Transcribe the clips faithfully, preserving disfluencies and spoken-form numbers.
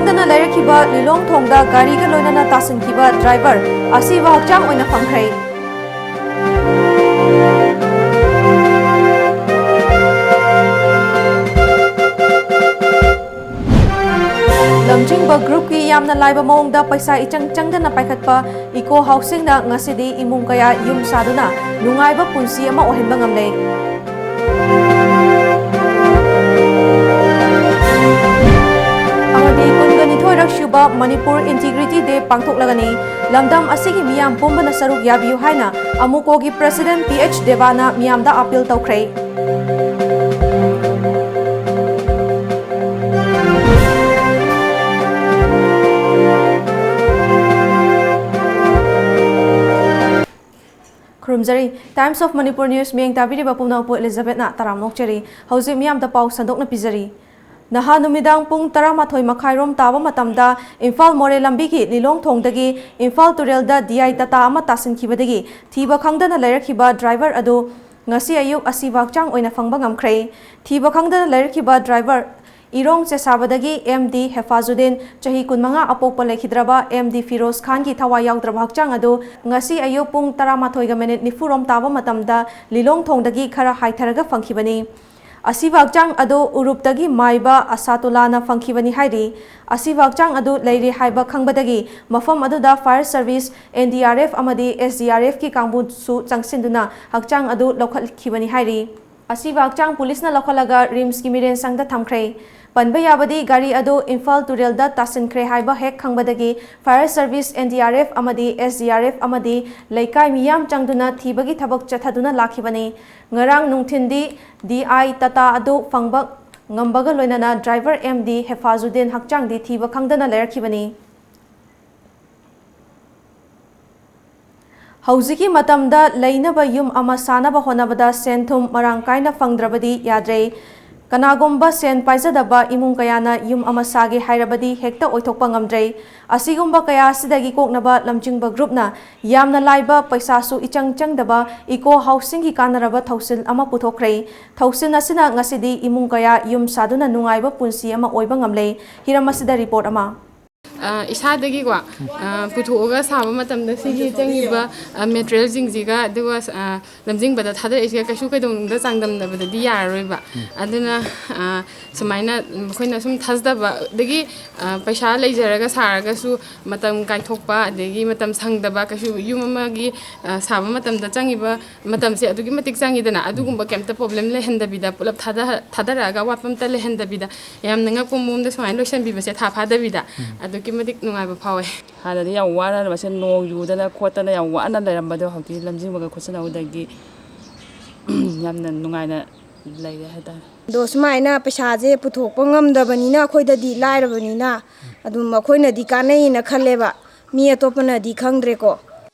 ꯈꯪꯗꯅ ꯂꯩꯔꯛꯈꯤꯕ ꯂꯤꯂꯣꯡ ꯊꯣꯡꯗ ꯒꯥꯔꯤꯒ ꯂꯣꯏꯅꯅ ꯇꯥꯁꯤꯟꯈꯤꯕ ꯗ꯭ꯔꯥꯏꯚꯔ ꯑꯁꯤꯕ ꯍꯛꯆꯥꯡ ꯑꯣꯏꯅ ꯐꯪꯈ꯭ꯔꯦ꯫ ꯂꯝꯖꯤꯡꯕ ꯒ꯭ꯔꯨꯞꯀꯤ ꯌꯥꯝꯅ ꯂꯥꯏꯕ ꯃꯑꯣꯡꯗ ꯄꯩꯁꯥ ꯏꯆꯪ ꯆꯪꯗꯅ ꯄꯥꯏꯈꯠꯄ ꯏꯀꯣ ꯍꯥꯎꯁꯤꯡꯅ ꯉꯁꯤꯗꯤ ꯏꯃꯨꯡ ꯀꯌꯥ ꯌꯨꯝ ꯁꯥꯗꯨꯅ ꯅꯨꯡꯉꯥꯏꯕ ꯄꯨꯟꯁꯤ ꯑꯃ ꯑꯣꯏꯍꯟꯕ ꯉꯝꯂꯦ꯫ ꯑꯃꯗꯤ ꯀꯨꯟꯒ ꯅꯤꯊꯣꯏꯔꯛ ꯁꯨꯕ ꯃꯅꯤꯄꯨꯔ ꯏꯟꯇꯤꯒ꯭ꯔꯤꯇꯤ ꯗꯦ ꯄꯥꯡꯊꯣꯛꯂꯒꯅꯤ꯫ ꯂꯝꯗꯝ ꯑꯁꯤꯒꯤ ꯃꯤꯌꯥꯝ ꯄꯨꯝꯕꯅ ꯁꯔꯨꯛ ꯌꯥꯕꯤꯌꯨ ꯍꯥꯏꯅ ꯑꯃꯨꯀꯣꯒꯤ ꯄ꯭ꯔꯦꯁꯤꯗꯦꯟꯠ ꯄꯤ ꯑꯩꯆ ꯗꯦꯕꯥꯅ ꯃꯤꯌꯥꯝꯗ ꯑꯥꯄꯤꯜ ꯇꯧꯈ꯭ꯔꯦ꯫ ꯈꯨꯔꯨꯝꯖꯔꯤ꯫ Times of Manipur News ꯃꯤꯠꯌꯦꯡ ꯇꯥꯕꯤꯔꯤꯕ ꯄꯨꯝꯅꯃꯛꯄꯨ ꯏꯂꯤꯖꯥꯕꯦꯠꯅ ꯇꯔꯥꯝꯅ ꯑꯣꯛꯆꯔꯤ꯫ ꯍꯧꯖꯤꯛ ꯃꯤꯌꯥꯝꯗ ꯄꯥꯎ ꯁꯟꯗꯣꯛꯅ ꯄꯤꯖꯔꯤ꯫ ꯅꯍꯥ ꯅꯨꯃꯤꯗꯥꯡ ꯄꯨꯡ ꯇꯔꯥꯃꯥꯊꯣꯏ ꯃꯈꯥꯏꯔꯣꯝ ꯇꯥꯕ ꯃꯇꯝꯗ ꯏꯝꯐꯥꯜ ꯃꯣꯔꯦ ꯂꯝꯕꯤꯒꯤ ꯂꯤꯂꯣꯡ ꯊꯣꯡꯗꯒꯤ ꯏꯝꯐꯥꯜ ꯇꯨꯔꯦꯜꯗ ꯗꯤ ꯑꯥꯏ ꯇꯥꯇꯥ ꯑꯃ ꯇꯥꯁꯤꯟꯈꯤꯕꯗꯒꯤ ꯊꯤꯕ ꯈꯪꯗꯅ ꯂꯩꯔꯛꯈꯤꯕ ꯗ꯭ꯔꯥꯏꯚꯔ ꯑꯗꯨ ꯉꯁꯤ ꯑꯌꯨꯛ ꯑꯁꯤꯕ ꯍꯛꯆꯥꯡ ꯑꯣꯏꯅ ꯐꯪꯕ ꯉꯝꯈ꯭ꯔꯦ꯫ ꯊꯤꯕ ꯈꯪꯗꯅ ꯂꯩꯔꯛꯈꯤꯕ ꯗ꯭ꯔꯥꯏꯚꯔ ꯏꯔꯣꯡ ꯆꯦꯁꯥꯕꯗꯒꯤ ꯑꯦꯝ ꯗꯤ ꯍꯦꯐꯥꯖꯨꯗꯤꯟ, ꯆꯍꯤ ꯀꯨꯟꯃꯉꯥ, ꯑꯄꯣꯛꯄ ꯂꯩꯈꯤꯗ꯭ꯔꯕ ꯑꯦꯝ ꯗꯤ ꯐꯤꯔꯣꯖ ꯈꯥꯟꯒꯤ ꯊꯋꯥꯏ ꯌꯥꯎꯗ꯭ꯔꯕ ꯍꯛꯆꯥꯡ ꯑꯗꯨ ꯉꯁꯤ ꯑꯌꯨꯛ ꯄꯨꯡ ꯇꯔꯥꯃꯥꯊꯣꯏꯒ ꯃꯤꯅꯤꯠ ꯅꯤꯐꯨꯔꯣꯝ ꯇꯥꯕ ꯃꯇꯝꯗ ꯂꯤꯂꯣꯡ ꯊꯣꯡꯗꯒꯤ ꯈꯔ ꯍꯥꯏꯊꯔꯒ ꯐꯪꯈꯤꯕꯅꯤ꯫ ꯑꯁꯤꯕ ꯍꯛꯆꯥꯡ ꯑꯗꯨ ꯎꯔꯨꯞꯇꯒꯤ ꯃꯥꯏꯕ ꯑꯁꯥꯇꯨꯂꯥꯅ ꯐꯪꯈꯤꯕꯅꯤ ꯍꯥꯏꯔꯤ꯫ ꯑꯁꯤꯕ ꯍꯛꯆꯥꯡ ꯑꯗꯨ ꯂꯩꯔꯦ ꯍꯥꯏꯕ ꯈꯪꯕꯗꯒꯤ ꯃꯐꯝ ꯑꯗꯨꯗ fire service, N D R F ꯑꯃꯗꯤ S D R F ꯀꯤ ꯀꯥꯡꯕꯨꯁꯨ ꯆꯪꯁꯤꯟꯗꯨꯅ ꯍꯛꯆꯥꯡ ꯑꯗꯨ ꯂꯧꯈꯠꯈꯤꯕꯅꯤ ꯍꯥꯏꯔꯤ꯫ ꯑꯁꯤꯕ ꯍꯛꯆꯥꯡ ꯄꯨꯂꯤꯁꯅ ꯂꯧꯈꯠꯂꯒ ꯔꯤꯝꯁꯀꯤ ꯃꯤꯔꯦꯟꯁꯪꯗ ꯊꯝꯈ꯭ꯔꯦ꯫ ꯄꯟꯕ ꯌꯥꯕꯗꯤ, ꯒꯥꯔꯤ ꯑꯗꯨ ꯏꯝꯐꯥꯜ ꯇꯨꯔꯦꯜꯗ ꯇꯥꯁꯤꯟꯈ꯭ꯔꯦ ꯍꯥꯏꯕ ꯍꯦꯛ ꯈꯪꯕꯗꯒꯤ fire service, N D R F ꯑꯃꯗꯤ S D R F ꯑꯃꯗꯤ ꯂꯩꯀꯥꯏ ꯃꯤꯌꯥꯝ ꯆꯪꯗꯨꯅ ꯊꯤꯕꯒꯤ ꯊꯕꯛ ꯆꯠꯊꯗꯨꯅ ꯂꯥꯛꯈꯤꯕꯅꯤ꯫ ꯉꯔꯥꯡ ꯅꯨꯡꯊꯤꯟꯗꯤ ꯗꯤ ꯑꯥꯏ ꯇꯥꯇꯥ ꯑꯗꯨ ꯐꯪꯕ ꯉꯝꯕꯒ ꯂꯣꯏꯅꯅ ꯗ꯭ꯔꯥꯏꯚꯔ ꯑꯦꯝ ꯗꯤ ꯍꯦꯐꯥꯖꯨꯗꯤꯟ ꯍꯛꯆꯥꯡꯗꯤ ꯊꯤꯕ ꯈꯪꯗꯅ ꯂꯩꯔꯛꯈꯤꯕꯅꯤ꯫ ꯍꯧꯖꯤꯛꯀꯤ ꯃꯇꯝꯗ ꯂꯩꯅꯕ ꯌꯨꯝ ꯑꯃ ꯁꯥꯅꯕ ꯍꯣꯠꯅꯕꯗ ꯁꯦꯟ ꯊꯨꯝ ꯃꯔꯥꯡ ꯀꯥꯏꯅ ꯐꯪꯗ꯭ꯔꯕꯗꯤ ꯌꯥꯗ꯭ꯔꯦ꯫ ꯀꯅꯥꯒꯨꯝꯕ ꯁꯦꯟ ꯄꯥꯏꯖꯗꯕ ꯏꯃꯨꯡ ꯀꯌꯥꯅ ꯌꯨꯝ ꯑꯃ ꯁꯥꯒꯦ ꯍꯥꯏꯔꯕꯗꯤ ꯍꯦꯛꯇ ꯑꯣꯏꯊꯣꯛꯄ ꯉꯝꯗ꯭ꯔꯦ꯫ ꯑꯁꯤꯒꯨꯝꯕ ꯀꯌꯥ ꯑꯁꯤꯗꯒꯤ ꯀꯣꯛꯅꯕ ꯂꯝꯖꯤꯡꯕ ꯒ꯭ꯔꯨꯞꯅ ꯌꯥꯝꯅ ꯂꯥꯏꯕ, ꯄꯩꯁꯥꯁꯨ ꯏꯆꯪ ꯆꯪꯗꯕ ꯏꯀꯣ ꯍꯥꯎꯁꯤꯡꯒꯤ ꯀꯥꯟꯅꯔꯕ ꯊꯧꯁꯤꯜ ꯑꯃ ꯄꯨꯊꯣꯛꯈ꯭ꯔꯦ꯫ ꯊꯧꯁꯤꯜ ꯑꯁꯤꯅ ꯉꯁꯤꯗꯤ ꯏꯃꯨꯡ ꯀꯌꯥ ꯌꯨꯝ ꯁꯥꯗꯨꯅ ꯅꯨꯡꯉꯥꯏꯕ ꯄꯨꯟꯁꯤ ꯑꯃ ꯑꯣꯏꯕ ꯉꯝꯂꯦ꯫ ꯍꯤꯔꯝ ꯑꯁꯤꯗ ꯔꯤꯄꯣꯔꯠ ꯑꯃ꯫ ꯑ, ꯏꯁꯥꯗꯒꯤꯀꯣ, ꯑ, ꯄꯨꯊꯣꯛꯑꯒ ꯁꯥꯕ ꯃꯇꯝꯗ ꯁꯤꯒꯤ ꯆꯪꯉꯤꯕ, ꯑ, ꯃꯦꯇꯔꯤꯌꯦꯜꯁꯤꯡꯁꯤꯒ, ꯑꯗꯨꯒ, ꯑ, ꯂꯝꯖꯤꯡꯕꯗ ꯊꯥꯗꯔꯛꯏꯁꯤꯒ ꯀꯩꯁꯨ ꯀꯩꯗꯧꯅꯨꯡꯗ ꯆꯥꯡꯗꯝꯅꯕꯗꯗꯤ ꯌꯥꯔꯔꯣꯏꯕ꯫ ꯑꯗꯨꯅ, ꯑ, ꯁꯨꯃꯥꯏꯅ ꯑꯩꯈꯣꯏꯅ ꯁꯨꯝ ꯊꯥꯖꯗꯕ, ꯑꯗꯒꯤ, ꯑ, ꯄꯩꯁꯥ ꯂꯩꯖꯔꯒ ꯁꯥꯔꯒꯁꯨ ꯃꯇꯝ ꯀꯥꯏꯊꯣꯛꯄ, ꯑꯗꯒꯤ ꯃꯇꯝ ꯁꯪꯗꯕ, ꯀꯩꯁꯨ ꯌꯨꯝ ꯑꯃꯒꯤ, ꯑ, ꯁꯥꯕ ꯃꯇꯝꯗ ꯆꯪꯉꯤꯕ ꯃꯇꯝꯁꯦ ꯑꯗꯨꯛꯀꯤ ꯃꯇꯤꯛ ꯆꯪꯉꯤꯗꯅ, ꯑꯗꯨꯒꯨꯝꯕ ꯀꯩꯝꯇ ꯄ꯭ꯔꯣꯕ꯭ꯂꯦꯝ ꯂꯩꯍꯟꯗꯕꯤꯗ, ꯄꯨꯂꯞ ꯊꯥꯗ-, ꯊꯥꯗꯔꯛꯑꯒ ꯑꯋꯥꯠꯄ ꯑꯝꯇ ꯂꯩꯍꯟꯗꯕꯤꯗ, ꯌꯥꯝꯅ ꯉꯛꯄ ꯃꯑꯣꯡꯗ ꯁꯨꯃꯥꯏꯅ ꯂꯣꯏꯁꯟꯕꯤꯕꯁꯦ, ꯊꯥ ꯐꯥꯗꯕꯤꯗ, ꯑꯗꯨꯛꯀꯤ ꯃꯇꯤꯛ ꯅꯨꯡꯉꯥꯏꯕ ꯐꯥꯎꯋꯦ꯫ ꯍꯥꯟꯅꯗꯤ ꯌꯥꯝ ꯋꯥꯅꯔꯝꯕꯁꯦ, ꯅꯣꯡ ꯌꯨꯗꯅ ꯈꯣꯠꯇꯅ ꯌꯥꯝ ꯋꯥꯅ ꯂꯩꯔꯝꯕꯗꯣ, ꯍꯧꯖꯤꯛꯇꯤ ꯂꯝꯖꯤꯡꯕꯒ ꯈꯣꯠꯆꯤꯟꯍꯧꯕꯗꯒꯤ ꯌꯥꯝꯅ ꯅꯨꯡꯉꯥꯏꯅ ꯂꯩꯔꯦ ꯍꯥꯏꯇꯥꯔꯦ꯫ ꯑꯗꯣ ꯁꯨꯃꯥꯏꯅ ꯄꯩꯁꯥꯁꯦ ꯄꯨꯊꯣꯛꯄ ꯉꯝꯗꯕꯅꯤꯅ, ꯑꯩꯈꯣꯏꯗꯗꯤ ꯂꯥꯏꯔꯕꯅꯤꯅ ꯑꯗꯨꯝ ꯑꯩꯈꯣꯏꯅꯗꯤ ꯀꯥꯟꯅꯩꯅ ꯈꯜꯂꯦꯕ, ꯃꯤ ꯑꯇꯣꯞꯄꯅꯗꯤ ꯈꯪꯗ꯭ꯔꯦꯀꯣ꯫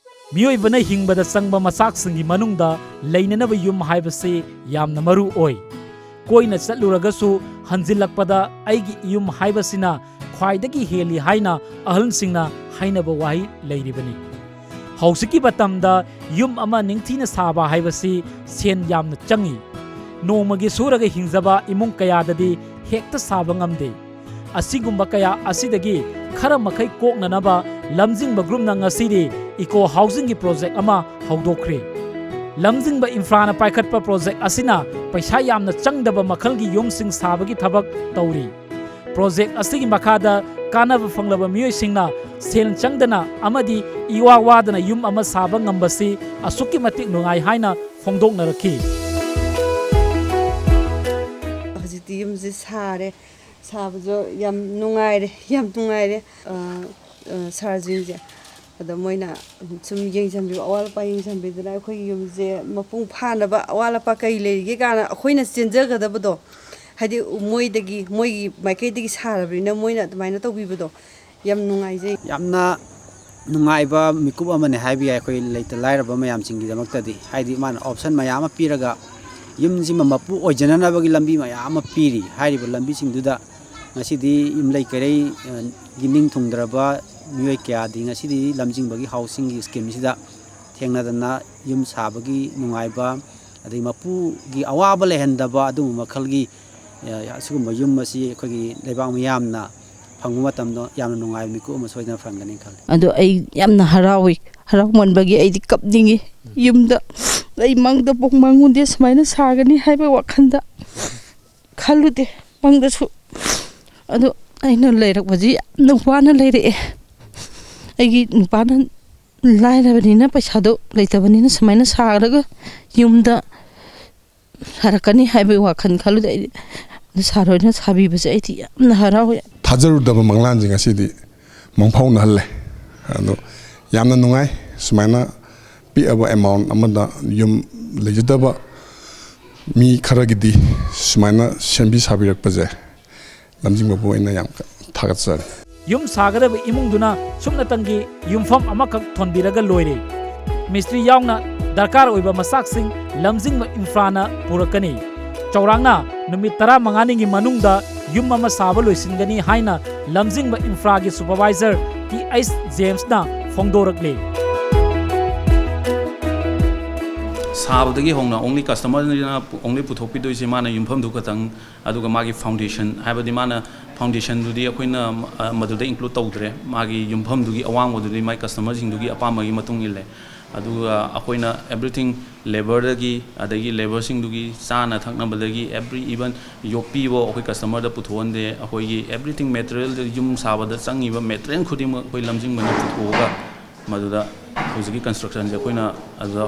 ꯃꯤꯑꯣꯏꯕꯅ ꯍꯤꯡꯕꯗ ꯆꯪꯕ ꯃꯆꯥꯛꯁꯤꯡꯒꯤ ꯃꯅꯨꯡꯗ ꯂꯩꯅꯅꯕ ꯌꯨꯝ ꯍꯥꯏꯕꯁꯤ ꯌꯥꯝꯅ ꯃꯔꯨ ꯑꯣꯏ꯫ ꯀꯣꯏꯅ ꯆꯠꯂꯨꯔꯒꯁꯨ ꯍꯟꯖꯤꯜꯂꯛꯄꯗ ꯑꯩꯒꯤ ꯌꯨꯝ ꯍꯥꯏꯕꯁꯤꯅ ꯈ꯭ꯋꯥꯏꯗꯒꯤ ꯍꯦꯜꯂꯤ ꯍꯥꯏꯅ ꯑꯍꯜꯁꯤꯡꯅ ꯍꯥꯏꯅꯕ ꯋꯥꯍꯩ ꯂꯩꯔꯤꯕꯅꯤ꯫ ꯍꯧꯖꯤꯛꯀꯤ ꯃꯇꯝꯗ ꯌꯨꯝ ꯑꯃ ꯅꯤꯡꯊꯤꯅ ꯁꯥꯕ ꯍꯥꯏꯕꯁꯤ ꯁꯦꯟ ꯌꯥꯝꯅ ꯆꯪꯏ꯫ ꯅꯣꯡꯃꯒꯤ ꯁꯨꯔꯒ ꯍꯤꯡꯖꯕ ꯏꯃꯨꯡ ꯀꯌꯥꯗꯗꯤ ꯍꯦꯛꯇ ꯁꯥꯕ ꯉꯝꯗꯦ꯫ ꯑꯁꯤꯒꯨꯝꯕ ꯀꯌꯥ ꯑꯁꯤꯗꯒꯤ ꯈꯔ ꯃꯈꯩ ꯀꯣꯛꯅꯅꯕ ꯂꯝꯖꯤꯡꯕ ꯒ꯭ꯔꯨꯞꯅ ꯉꯁꯤꯗꯤ ꯏꯀꯣ ꯍꯥꯎꯁꯤꯡꯒꯤ ꯄ꯭ꯔꯣꯖꯦꯛ ꯑꯃ ꯍꯧꯗꯣꯛꯈ꯭ꯔꯦ꯫ ꯂꯝꯖꯤꯡꯕ ꯏꯟꯐ꯭ꯔꯥꯅ ꯄꯥꯏꯈꯠꯄ ꯄ꯭ꯔꯣꯖꯦꯛ ꯑꯁꯤꯅ ꯄꯩꯁꯥ ꯌꯥꯝꯅ ꯆꯪꯗꯕ ꯃꯈꯜꯒꯤ ꯌꯨꯝꯁꯤꯡ ꯁꯥꯕꯒꯤ ꯊꯕꯛ ꯇꯧꯔꯤ꯫ ꯄ꯭ꯔꯣꯖꯦꯛ ꯑꯁꯤꯒꯤ ꯃꯈꯥꯗ ꯀꯥꯟꯅꯕ ꯐꯪꯂꯕ ꯃꯤꯑꯣꯏꯁꯤꯡꯅ ꯁꯦꯜ ꯆꯪꯗꯅ ꯑꯃꯗꯤ ꯏꯋꯥ ꯋꯥꯗꯅ ꯌꯨꯝ ꯑꯃ ꯁꯥꯕ ꯉꯝꯕꯁꯤ ꯑꯁꯨꯛꯀꯤ ꯃꯇꯤꯛ ꯅꯨꯡꯉꯥꯏ ꯍꯥꯏꯅ ꯐꯣꯡꯗꯣꯛꯅꯔꯛꯈꯤ꯫ ꯍꯧꯖꯤꯛꯇꯤ ꯌꯨꯝꯁꯦ ꯁꯥꯔꯦ, ꯁꯥꯕꯁꯨ ꯌꯥꯝ ꯅꯨꯡꯉꯥꯏꯔꯦ, ꯌꯥꯝ ꯅꯨꯡꯉꯥꯏꯔꯦ꯫ ꯑ, ꯑ, ꯁꯥꯔꯁꯤꯡꯁꯦ, ꯑꯗꯣ ꯃꯣꯏꯅ ꯁꯨꯝ ꯌꯦꯡꯁꯤꯟꯕꯤꯕ, ꯑꯋꯥꯠ ꯑꯄꯥ ꯌꯦꯡꯁꯤꯟꯕꯤꯗꯅ ꯑꯩꯈꯣꯏꯒꯤ ꯌꯨꯝꯁꯦ ꯃꯄꯨꯡ ꯐꯥꯅꯕ, ꯑꯋꯥꯠ ꯑꯄꯥ ꯀꯔꯤ ꯂꯩꯔꯤꯒꯦ ꯀꯥꯏꯅ ꯑꯩꯈꯣꯏꯅ ꯆꯦꯟꯖꯒꯗꯕꯗꯣ, ꯍꯥꯏꯗꯤ ꯃꯣꯏꯗꯒꯤ, ꯃꯣꯏꯒꯤ ꯃꯥꯏꯀꯩꯗꯒꯤ ꯁꯥꯔꯕꯅꯤꯅ ꯃꯣꯏꯅ ꯑꯗꯨꯃꯥꯏꯅ ꯇꯧꯕꯤꯕꯗꯣ ꯌꯥꯝ ꯅꯨꯡꯉꯥꯏꯖꯩ꯫ ꯌꯥꯝꯅ ꯅꯨꯡꯉꯥꯏꯕ ꯃꯤꯀꯨꯞ ꯑꯃꯅꯤ ꯍꯥꯏꯕ ꯌꯥꯏ ꯑꯩꯈꯣꯏ ꯂꯩꯇ ꯂꯥꯏꯔꯕ ꯃꯌꯥꯝꯁꯤꯡꯒꯤꯗꯃꯛꯇꯗꯤ꯫ ꯍꯥꯏꯗꯤ ꯃꯥꯅ ꯑꯣꯞꯁꯟ ꯃꯌꯥꯝ ꯑꯃ ꯄꯤꯔꯒ ꯌꯨꯝꯁꯤꯃ ꯃꯄꯨ ꯑꯣꯏꯖꯅꯅꯕꯒꯤ ꯂꯝꯕꯤ ꯃꯌꯥꯝ ꯑꯃ ꯄꯤꯔꯤ꯫ ꯍꯥꯏꯔꯤꯕ ꯂꯝꯕꯤꯁꯤꯡꯗꯨꯗ ꯉꯁꯤꯗꯤ ꯌꯨꯝꯂꯩ ꯀꯩꯔꯩ, ꯑ, ꯒꯤ ꯅꯤꯡ ꯊꯨꯡꯗ꯭ꯔꯕ ꯃꯤꯑꯣꯏ ꯀꯌꯥꯗꯤ ꯉꯁꯤꯗꯤ ꯂꯝꯖꯤꯡꯕꯒꯤ ꯍꯥꯎꯁꯤꯡꯒꯤ ꯁ꯭ꯀꯤꯝꯁꯤꯗ ꯊꯦꯡꯅꯗꯅ ꯌꯨꯝ ꯁꯥꯕꯒꯤ ꯅꯨꯡꯉꯥꯏꯕ, ꯑꯗꯒꯤ ꯃꯄꯨꯒꯤ ꯑꯋꯥꯕ ꯂꯩꯍꯟꯗꯕ ꯑꯗꯨꯒꯨꯝꯕ ꯃꯈꯜꯒꯤ, ꯑ, ꯑꯁꯤꯒꯨꯝꯕ ꯌꯨꯝ ꯑꯁꯤ ꯑꯩꯈꯣꯏꯒꯤ ꯂꯩꯕꯥꯛ ꯃꯤꯌꯥꯝꯅ ꯐꯪꯕ ꯃꯇꯝꯗ ꯌꯥꯝꯅ ꯅꯨꯡꯉꯥꯏꯕ ꯃꯤꯀꯨꯞ ꯑꯃ ꯁꯣꯏꯗꯅ ꯐꯪꯒꯅꯤ ꯈꯜꯂꯤ꯫ ꯑꯗꯣ ꯑꯩ ꯌꯥꯝꯅ ꯍꯔꯥꯎꯏ, ꯍꯔꯥꯎꯃꯟꯕꯒꯤ ꯑꯩꯗꯤ ꯀꯞꯅꯤꯡꯉꯤ꯫ ꯌꯨꯝꯗ ꯑꯩ ꯃꯪꯗ ꯄꯣꯛ ꯃꯪꯉꯨꯗꯦ ꯁꯨꯃꯥꯏꯅ ꯁꯥꯒꯅꯤ ꯍꯥꯏꯕ ꯋꯥꯈꯜꯗ ꯈꯜꯂꯨꯗꯦ ꯃꯪꯗꯁꯨ꯫ ꯑꯗꯣ ꯑꯩꯅ ꯂꯩꯔꯛꯄꯁꯤ ꯌꯥꯝꯅ ꯋꯥꯅ ꯂꯩꯔꯛꯑꯦ꯫ ꯑꯩꯒꯤ ꯅꯨꯄꯥꯅ ꯂꯥꯏꯔꯕꯅꯤꯅ, ꯄꯩꯁꯥꯗꯣ ꯂꯩꯇꯕꯅꯤꯅ ꯁꯨꯃꯥꯏꯅ ꯁꯥꯔꯒ ꯌꯨꯝꯗ ꯁꯥꯔꯛꯀꯅꯤ ꯍꯥꯏꯕꯒꯤ ꯋꯥꯈꯜ ꯈꯜꯂꯨꯗꯦ꯫ ꯑꯩꯗꯤ ꯁꯥꯔ ꯍꯣꯏꯅ ꯁꯥꯕꯤꯕꯁꯦ ꯑꯩꯗꯤ ꯌꯥꯝꯅ ꯍꯔꯥꯎꯋꯦ꯫ ꯊꯥꯖꯔꯨꯗꯕ ꯃꯪꯂꯥꯟꯁꯦ ꯉꯁꯤꯗꯤ ꯃꯪꯐꯥꯎꯅꯍꯜꯂꯦ꯫ ꯑꯗꯣ ꯌꯥꯝꯅ ꯅꯨꯡꯉꯥꯏ꯫ ꯁꯨꯃꯥꯏꯅ ꯄꯤꯛꯑꯕ ꯑꯦꯃꯥꯎꯟ ꯑꯃꯗ ꯌꯨꯝ ꯂꯩꯖꯗꯕ ꯃꯤ ꯈꯔꯒꯤꯗꯤ ꯁꯨꯃꯥꯏꯅ ꯁꯦꯝꯕꯤ ꯁꯥꯕꯤꯔꯛꯄꯁꯦ ꯂꯝꯖꯤꯡꯕꯕꯨ ꯑꯩꯅ ꯌꯥꯝ ꯊꯥꯒꯠꯆꯔꯤ꯫ ꯌꯨꯝ ꯁꯥꯒꯗꯕ ꯏꯃꯨꯡꯗꯨꯅ ꯁꯨꯞꯅꯇꯪꯒꯤ ꯌꯨꯝꯐꯝ ꯑꯃꯈꯛ ꯊꯣꯟꯕꯤꯔꯒ ꯂꯣꯏꯔꯦ꯫ ꯃꯤꯁꯇ꯭ꯔꯤ ꯌꯥꯎꯅ ꯗꯔꯀꯥꯔ ꯑꯣꯏꯕ ꯃꯆꯥꯛꯁꯤꯡ ꯂꯝꯖꯤꯡꯕ ꯏꯟꯐ꯭ꯔꯥꯅ ꯄꯨꯔꯛꯀꯅꯤ꯫ ꯆꯥꯎꯔꯥꯛꯅ ꯅꯨꯃꯤꯠ ꯇꯔꯥꯃꯉꯥꯅꯤꯒꯤ ꯃꯅꯨꯡꯗ ꯌꯨꯝ ꯑꯃ ꯁꯥꯕ ꯂꯣꯏꯁꯤꯟꯒꯅꯤ ꯍꯥꯏꯅ ꯂꯝꯖꯤꯡꯕ ꯏꯟꯐ꯭ꯔꯥꯒꯤ ꯁꯨꯄꯔꯚꯥꯏꯖꯔ ꯇꯤ ꯑꯩꯆ ꯖꯦꯝꯁꯅ ꯐꯣꯡꯗꯣꯔꯛꯂꯤ꯫ ꯁꯥꯕꯗꯒꯤ ꯍꯧꯅ only customerꯅ only ꯄꯨꯊꯣꯛꯄꯤꯗꯣꯏꯁꯦ, ꯃꯥꯅ ꯌꯨꯝꯐꯝꯗꯨ ꯈꯛꯇꯪ, ꯑꯗꯨꯒ ꯃꯥꯒꯤ foundation, ꯍꯥꯏꯕꯗꯤ ꯃꯥꯅ foundationꯗꯨꯗꯤ ꯑꯩꯈꯣꯏꯅ, ꯑ, ꯃꯗꯨꯗ include ꯇꯧꯗ꯭ꯔꯦ꯫ ꯃꯥꯒꯤ ꯌꯨꯝꯐꯝꯗꯨꯒꯤ ꯑꯋꯥꯡꯕꯗꯨꯗꯤ ꯃꯥꯒꯤ customerꯁꯤꯡꯗꯨꯒꯤ ꯑꯄꯥꯝꯕꯒꯤ ꯃꯇꯨꯡ ꯏꯜꯂꯦ꯫ ꯑꯗꯨꯒ ꯑꯩꯈꯣꯏꯅ everything, labourꯗꯒꯤ, ꯑꯗꯒꯤ labourꯁꯤꯡꯗꯨꯒꯤ ꯆꯥꯅ ꯊꯛꯅꯕꯗꯒꯤ, every, even ꯌꯣꯠꯄꯤꯕ ꯑꯩꯈꯣꯏ customerꯗ ꯄꯨꯊꯣꯛꯍꯟꯗꯦ꯫ ꯑꯩꯈꯣꯏꯒꯤ everything material, ꯌꯨꯝ ꯁꯥꯕꯗ ꯆꯪꯉꯤꯕ material ꯈꯨꯗꯤꯡꯃꯛ ꯑꯩꯈꯣꯏ ꯂꯝꯖꯤꯡꯕꯅ ꯄꯨꯊꯣꯛꯑꯒ ꯃꯗꯨꯗ ꯍꯧꯖꯤꯛꯀꯤ constructionꯁꯦ ꯑꯩꯈꯣꯏꯅ ꯑꯗꯨꯗ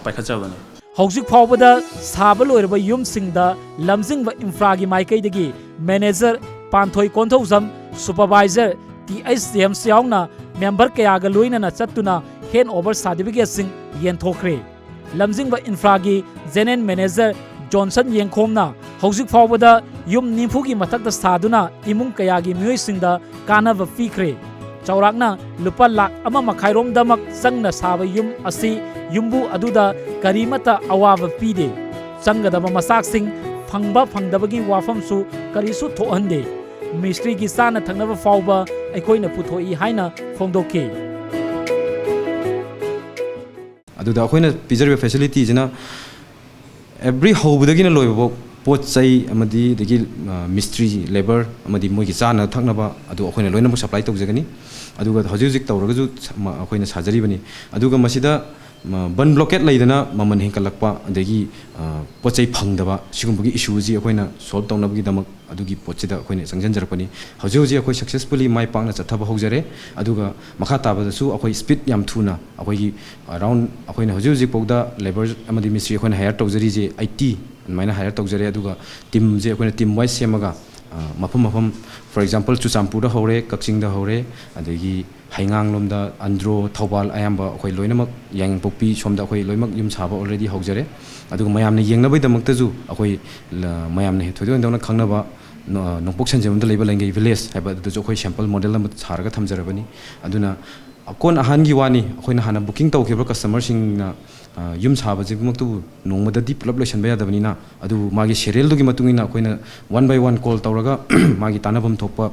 ꯄꯥꯏꯈꯠꯆꯕꯅꯤ꯫ ꯍꯧꯖꯤꯛ ꯐꯥꯎꯕꯗ ꯁꯥꯕ ꯂꯣꯏꯔꯕ ꯌꯨꯝꯁꯤꯡꯗ ꯂꯝꯖꯤꯡꯕ ꯏꯟꯐ꯭ꯔꯥꯒꯤ ꯃꯥꯏꯀꯩꯗꯒꯤ manager Panthoi Konthoujam, supervisor T H James ꯌꯥꯎꯅ ꯃꯦꯝꯕꯔ ꯀꯌꯥꯒ ꯂꯣꯏꯅꯅ ꯆꯠꯇꯨꯅ handover certificateꯁꯤꯡ ꯌꯦꯟꯊꯣꯛꯈ꯭ꯔꯦ꯫ ꯂꯝꯖꯤꯡꯕ ꯏꯟꯐ꯭ꯔꯥꯒꯤ ꯖꯦꯅꯦꯔꯦꯜ ꯃꯦꯅꯦꯖꯔ ꯖꯣꯟꯁꯟ ꯌꯦꯡꯈꯣꯝꯅ ꯍꯧꯖꯤꯛ ꯐꯥꯎꯕꯗ ꯌꯨꯝ ꯅꯤꯐꯨꯒꯤ ꯃꯊꯛꯇ ꯁꯥꯗꯨꯅ ꯏꯃꯨꯡ ꯀꯌꯥꯒꯤ ꯃꯤꯑꯣꯏꯁꯤꯡꯗ ꯀꯥꯟꯅꯕ ꯄꯤꯈ꯭ꯔꯦ꯫ ꯆꯥꯎꯔꯥꯛꯅ ꯂꯨꯄꯥ ꯂꯥꯈ ꯑꯃ ꯃꯈꯥꯏꯔꯣꯝꯗꯃꯛ ꯆꯪꯅ ꯁꯥꯕ ꯌꯨꯝ ꯑꯁꯤ ꯌꯨꯝꯕꯨ ꯑꯗꯨꯗ ꯀꯔꯤꯃꯠꯇ ꯑꯋꯥꯕ ꯄꯤꯗꯦ꯫ ꯆꯪꯒꯗꯕ ꯃꯆꯥꯛꯁꯤꯡ ꯐꯪꯕ ꯐꯪꯗꯕꯒꯤ ꯋꯥꯐꯝꯁꯨ ꯀꯔꯤꯁꯨ ꯊꯣꯛꯍꯟꯗꯦ꯫ ꯃꯤꯁꯇ꯭ꯔꯤꯒꯤ ꯆꯥꯅ ꯊꯛꯅꯕ ꯐꯥꯎꯕ ꯑꯩꯈꯣꯏꯅ ꯄꯨꯊꯣꯛꯏ ꯍꯥꯏꯅ ꯐꯣꯡꯗꯣꯛꯈꯤ꯫ ꯑꯗꯨꯗ ꯑꯩꯈꯣꯏꯅ ꯄꯤꯖꯔꯤꯕ ꯐꯦꯁꯤꯂꯤꯇꯤꯁꯤꯅ ꯑꯦꯕ꯭ꯔꯤ ꯍꯧꯕꯗꯒꯤꯅ ꯂꯣꯏꯕꯐꯥꯎ ꯄꯣꯠ ꯆꯩ ꯑꯃꯗꯤ ꯑꯗꯒꯤ, ꯑ, ꯃꯤꯁꯇ꯭ꯔꯤ, ꯂꯦꯕꯔ ꯑꯃꯗꯤ ꯃꯣꯏꯒꯤ ꯆꯥꯅ ꯊꯛꯅꯕ ꯑꯗꯨ ꯑꯩꯈꯣꯏꯅ ꯂꯣꯏꯅꯃꯛ ꯁꯄ꯭ꯂꯥꯏ ꯇꯧꯖꯒꯅꯤ꯫ ꯑꯗꯨꯒ ꯍꯧꯖꯤꯛ ꯍꯧꯖꯤꯛ ꯇꯧꯔꯒꯁꯨ ꯁ-, ꯃ-, ꯑꯩꯈꯣꯏꯅ ꯁꯥꯖꯔꯤꯕꯅꯤ꯫ ꯑꯗꯨꯒ ꯃꯁꯤꯗ, ꯃ-, ꯕꯟ ꯕ꯭ꯂꯣꯀꯦꯠ ꯂꯩꯗꯅ ꯃꯃꯜ ꯍꯦꯟꯒꯠꯂꯛꯄ, ꯑꯗꯒꯤ, ꯑ, ꯄꯣꯠ ꯆꯩ ꯐꯪꯗꯕ, ꯁꯤꯒꯨꯝꯕꯒꯤ ꯏꯁꯨꯁꯤ ꯑꯩꯈꯣꯏꯅ ꯁꯣꯜꯕ ꯇꯧꯅꯕꯒꯤꯗꯃꯛ ꯑꯗꯨꯒꯤ ꯄꯣꯠꯁꯤꯗ ꯑꯩꯈꯣꯏꯅ ꯆꯪꯁꯤꯟꯖꯔꯛꯄꯅꯤ꯫ ꯍꯧꯖꯤꯛ ꯍꯧꯖꯤꯛ ꯑꯩꯈꯣꯏ ꯁꯛꯁꯦꯁꯐꯨꯜꯂꯤ ꯃꯥꯏ ꯄꯥꯛꯅ ꯆꯠꯊꯕ ꯍꯧꯖꯔꯦ꯫ ꯑꯗꯨꯒ ꯃꯈꯥ ꯇꯥꯕꯗꯁꯨ ꯑꯩꯈꯣꯏ ꯁ꯭ꯄꯤꯗ ꯌꯥꯝ ꯊꯨꯅ ꯑꯩꯈꯣꯏꯒꯤ ꯑꯔꯥꯎꯟ ꯑꯩꯈꯣꯏꯅ ꯍꯧꯖꯤꯛ ꯍꯧꯖꯤꯛ ꯐꯥꯎꯗ ꯂꯦꯕꯔ ꯑꯃꯗꯤ ꯃꯤꯁꯇ꯭ꯔꯤ ꯑꯩꯈꯣꯏꯅ ꯍꯥꯌꯔ ꯇꯧꯖꯔꯤꯁꯦ ꯑꯩꯠꯇꯤ ꯑꯗꯨꯃꯥꯏꯅ ꯍꯥꯌꯔ ꯇꯧꯖꯔꯦ꯫ ꯑꯗꯨꯒ ꯇꯤꯝꯁꯦ ꯑꯩꯈꯣꯏꯅ ꯇꯤꯝ ꯋꯥꯏꯁ ꯁꯦꯝꯃꯒ, ꯑ, ꯃꯐꯝ ꯃꯐꯝ, ꯐꯣꯔ ꯑꯦꯛꯖꯥꯝꯄꯜ, ꯆꯨꯔꯆꯥꯟꯄꯨꯔꯗ ꯍꯧꯔꯦ, ꯀꯛꯆꯤꯡꯗ ꯍꯧꯔꯦ, ꯑꯗꯒꯤ ꯍꯩꯉꯥꯡꯂꯣꯝꯗ, ꯑꯟꯗ꯭ꯔꯣ, ꯊꯧꯕꯥꯜ, ꯑꯌꯥꯝꯕ ꯑꯩꯈꯣꯏ ꯂꯣꯏꯅꯃꯛ, ꯌꯥꯏꯉꯪꯄꯣꯛꯄꯤ ꯁꯣꯝꯗ ꯑꯩꯈꯣꯏ ꯂꯣꯏꯅꯃꯛ ꯌꯨꯝ ꯁꯥꯕ ꯑꯣꯜꯔꯦꯗꯤ ꯍꯧꯖꯔꯦ꯫ ꯑꯗꯨꯒ ꯃꯌꯥꯝꯅ ꯌꯦꯡꯅꯕꯒꯤꯗꯃꯛꯇꯁꯨ ꯑꯩꯈꯣꯏ ꯂ-, ꯃꯌꯥꯝꯅ ꯍꯦ-, ꯊꯣꯏꯗꯣꯛ ꯍꯦꯟꯗꯣꯛꯅ ꯈꯪꯅꯕ ꯅ-, ꯅꯣꯡꯄꯣꯛ ꯁꯟꯖꯦꯟꯕꯝꯗ ꯂꯩꯕ ꯂꯩꯉꯩ ꯚꯤꯂꯦꯖ ꯍꯥꯏꯕ ꯑꯗꯨꯗꯁꯨ ꯑꯩꯈꯣꯏ ꯁꯦꯝꯄꯜ ꯃꯣꯗꯦꯜ ꯑꯃ ꯁꯥꯔꯒ ꯊꯝꯖꯔꯕꯅꯤ꯫ ꯑꯗꯨꯅ ꯑꯀꯣꯟ ꯑꯍꯥꯟꯒꯤ ꯋꯥꯅꯤ, ꯑꯩꯈꯣꯏꯅ ꯍꯥꯟꯅ ꯕꯨꯀꯤꯡ ꯇꯧꯈꯤꯕ ꯀꯁꯇꯃꯔꯁꯤꯡꯅ, ꯑ, ꯌꯨꯝ ꯁꯥꯕꯁꯤꯃꯛꯇꯕꯨ ꯅꯣꯡꯃꯗꯗꯤ ꯄꯨꯂꯞ ꯂꯣꯏꯁꯤꯟꯕ ꯌꯥꯗꯕꯅꯤꯅ, ꯑꯗꯨꯕꯨ ꯃꯥꯒꯤ ꯁꯦꯔꯤꯌꯦꯜꯗꯨꯒꯤ ꯃꯇꯨꯡ ꯏꯟꯅ ꯑꯩꯈꯣꯏꯅ ꯋꯥꯟ ꯕꯥꯏ ꯋꯥꯟ ꯀꯣꯜ ꯇꯧꯔꯒ ꯃꯥꯒꯤ ꯇꯥꯟꯅꯐꯝ ꯊꯣꯛꯄ,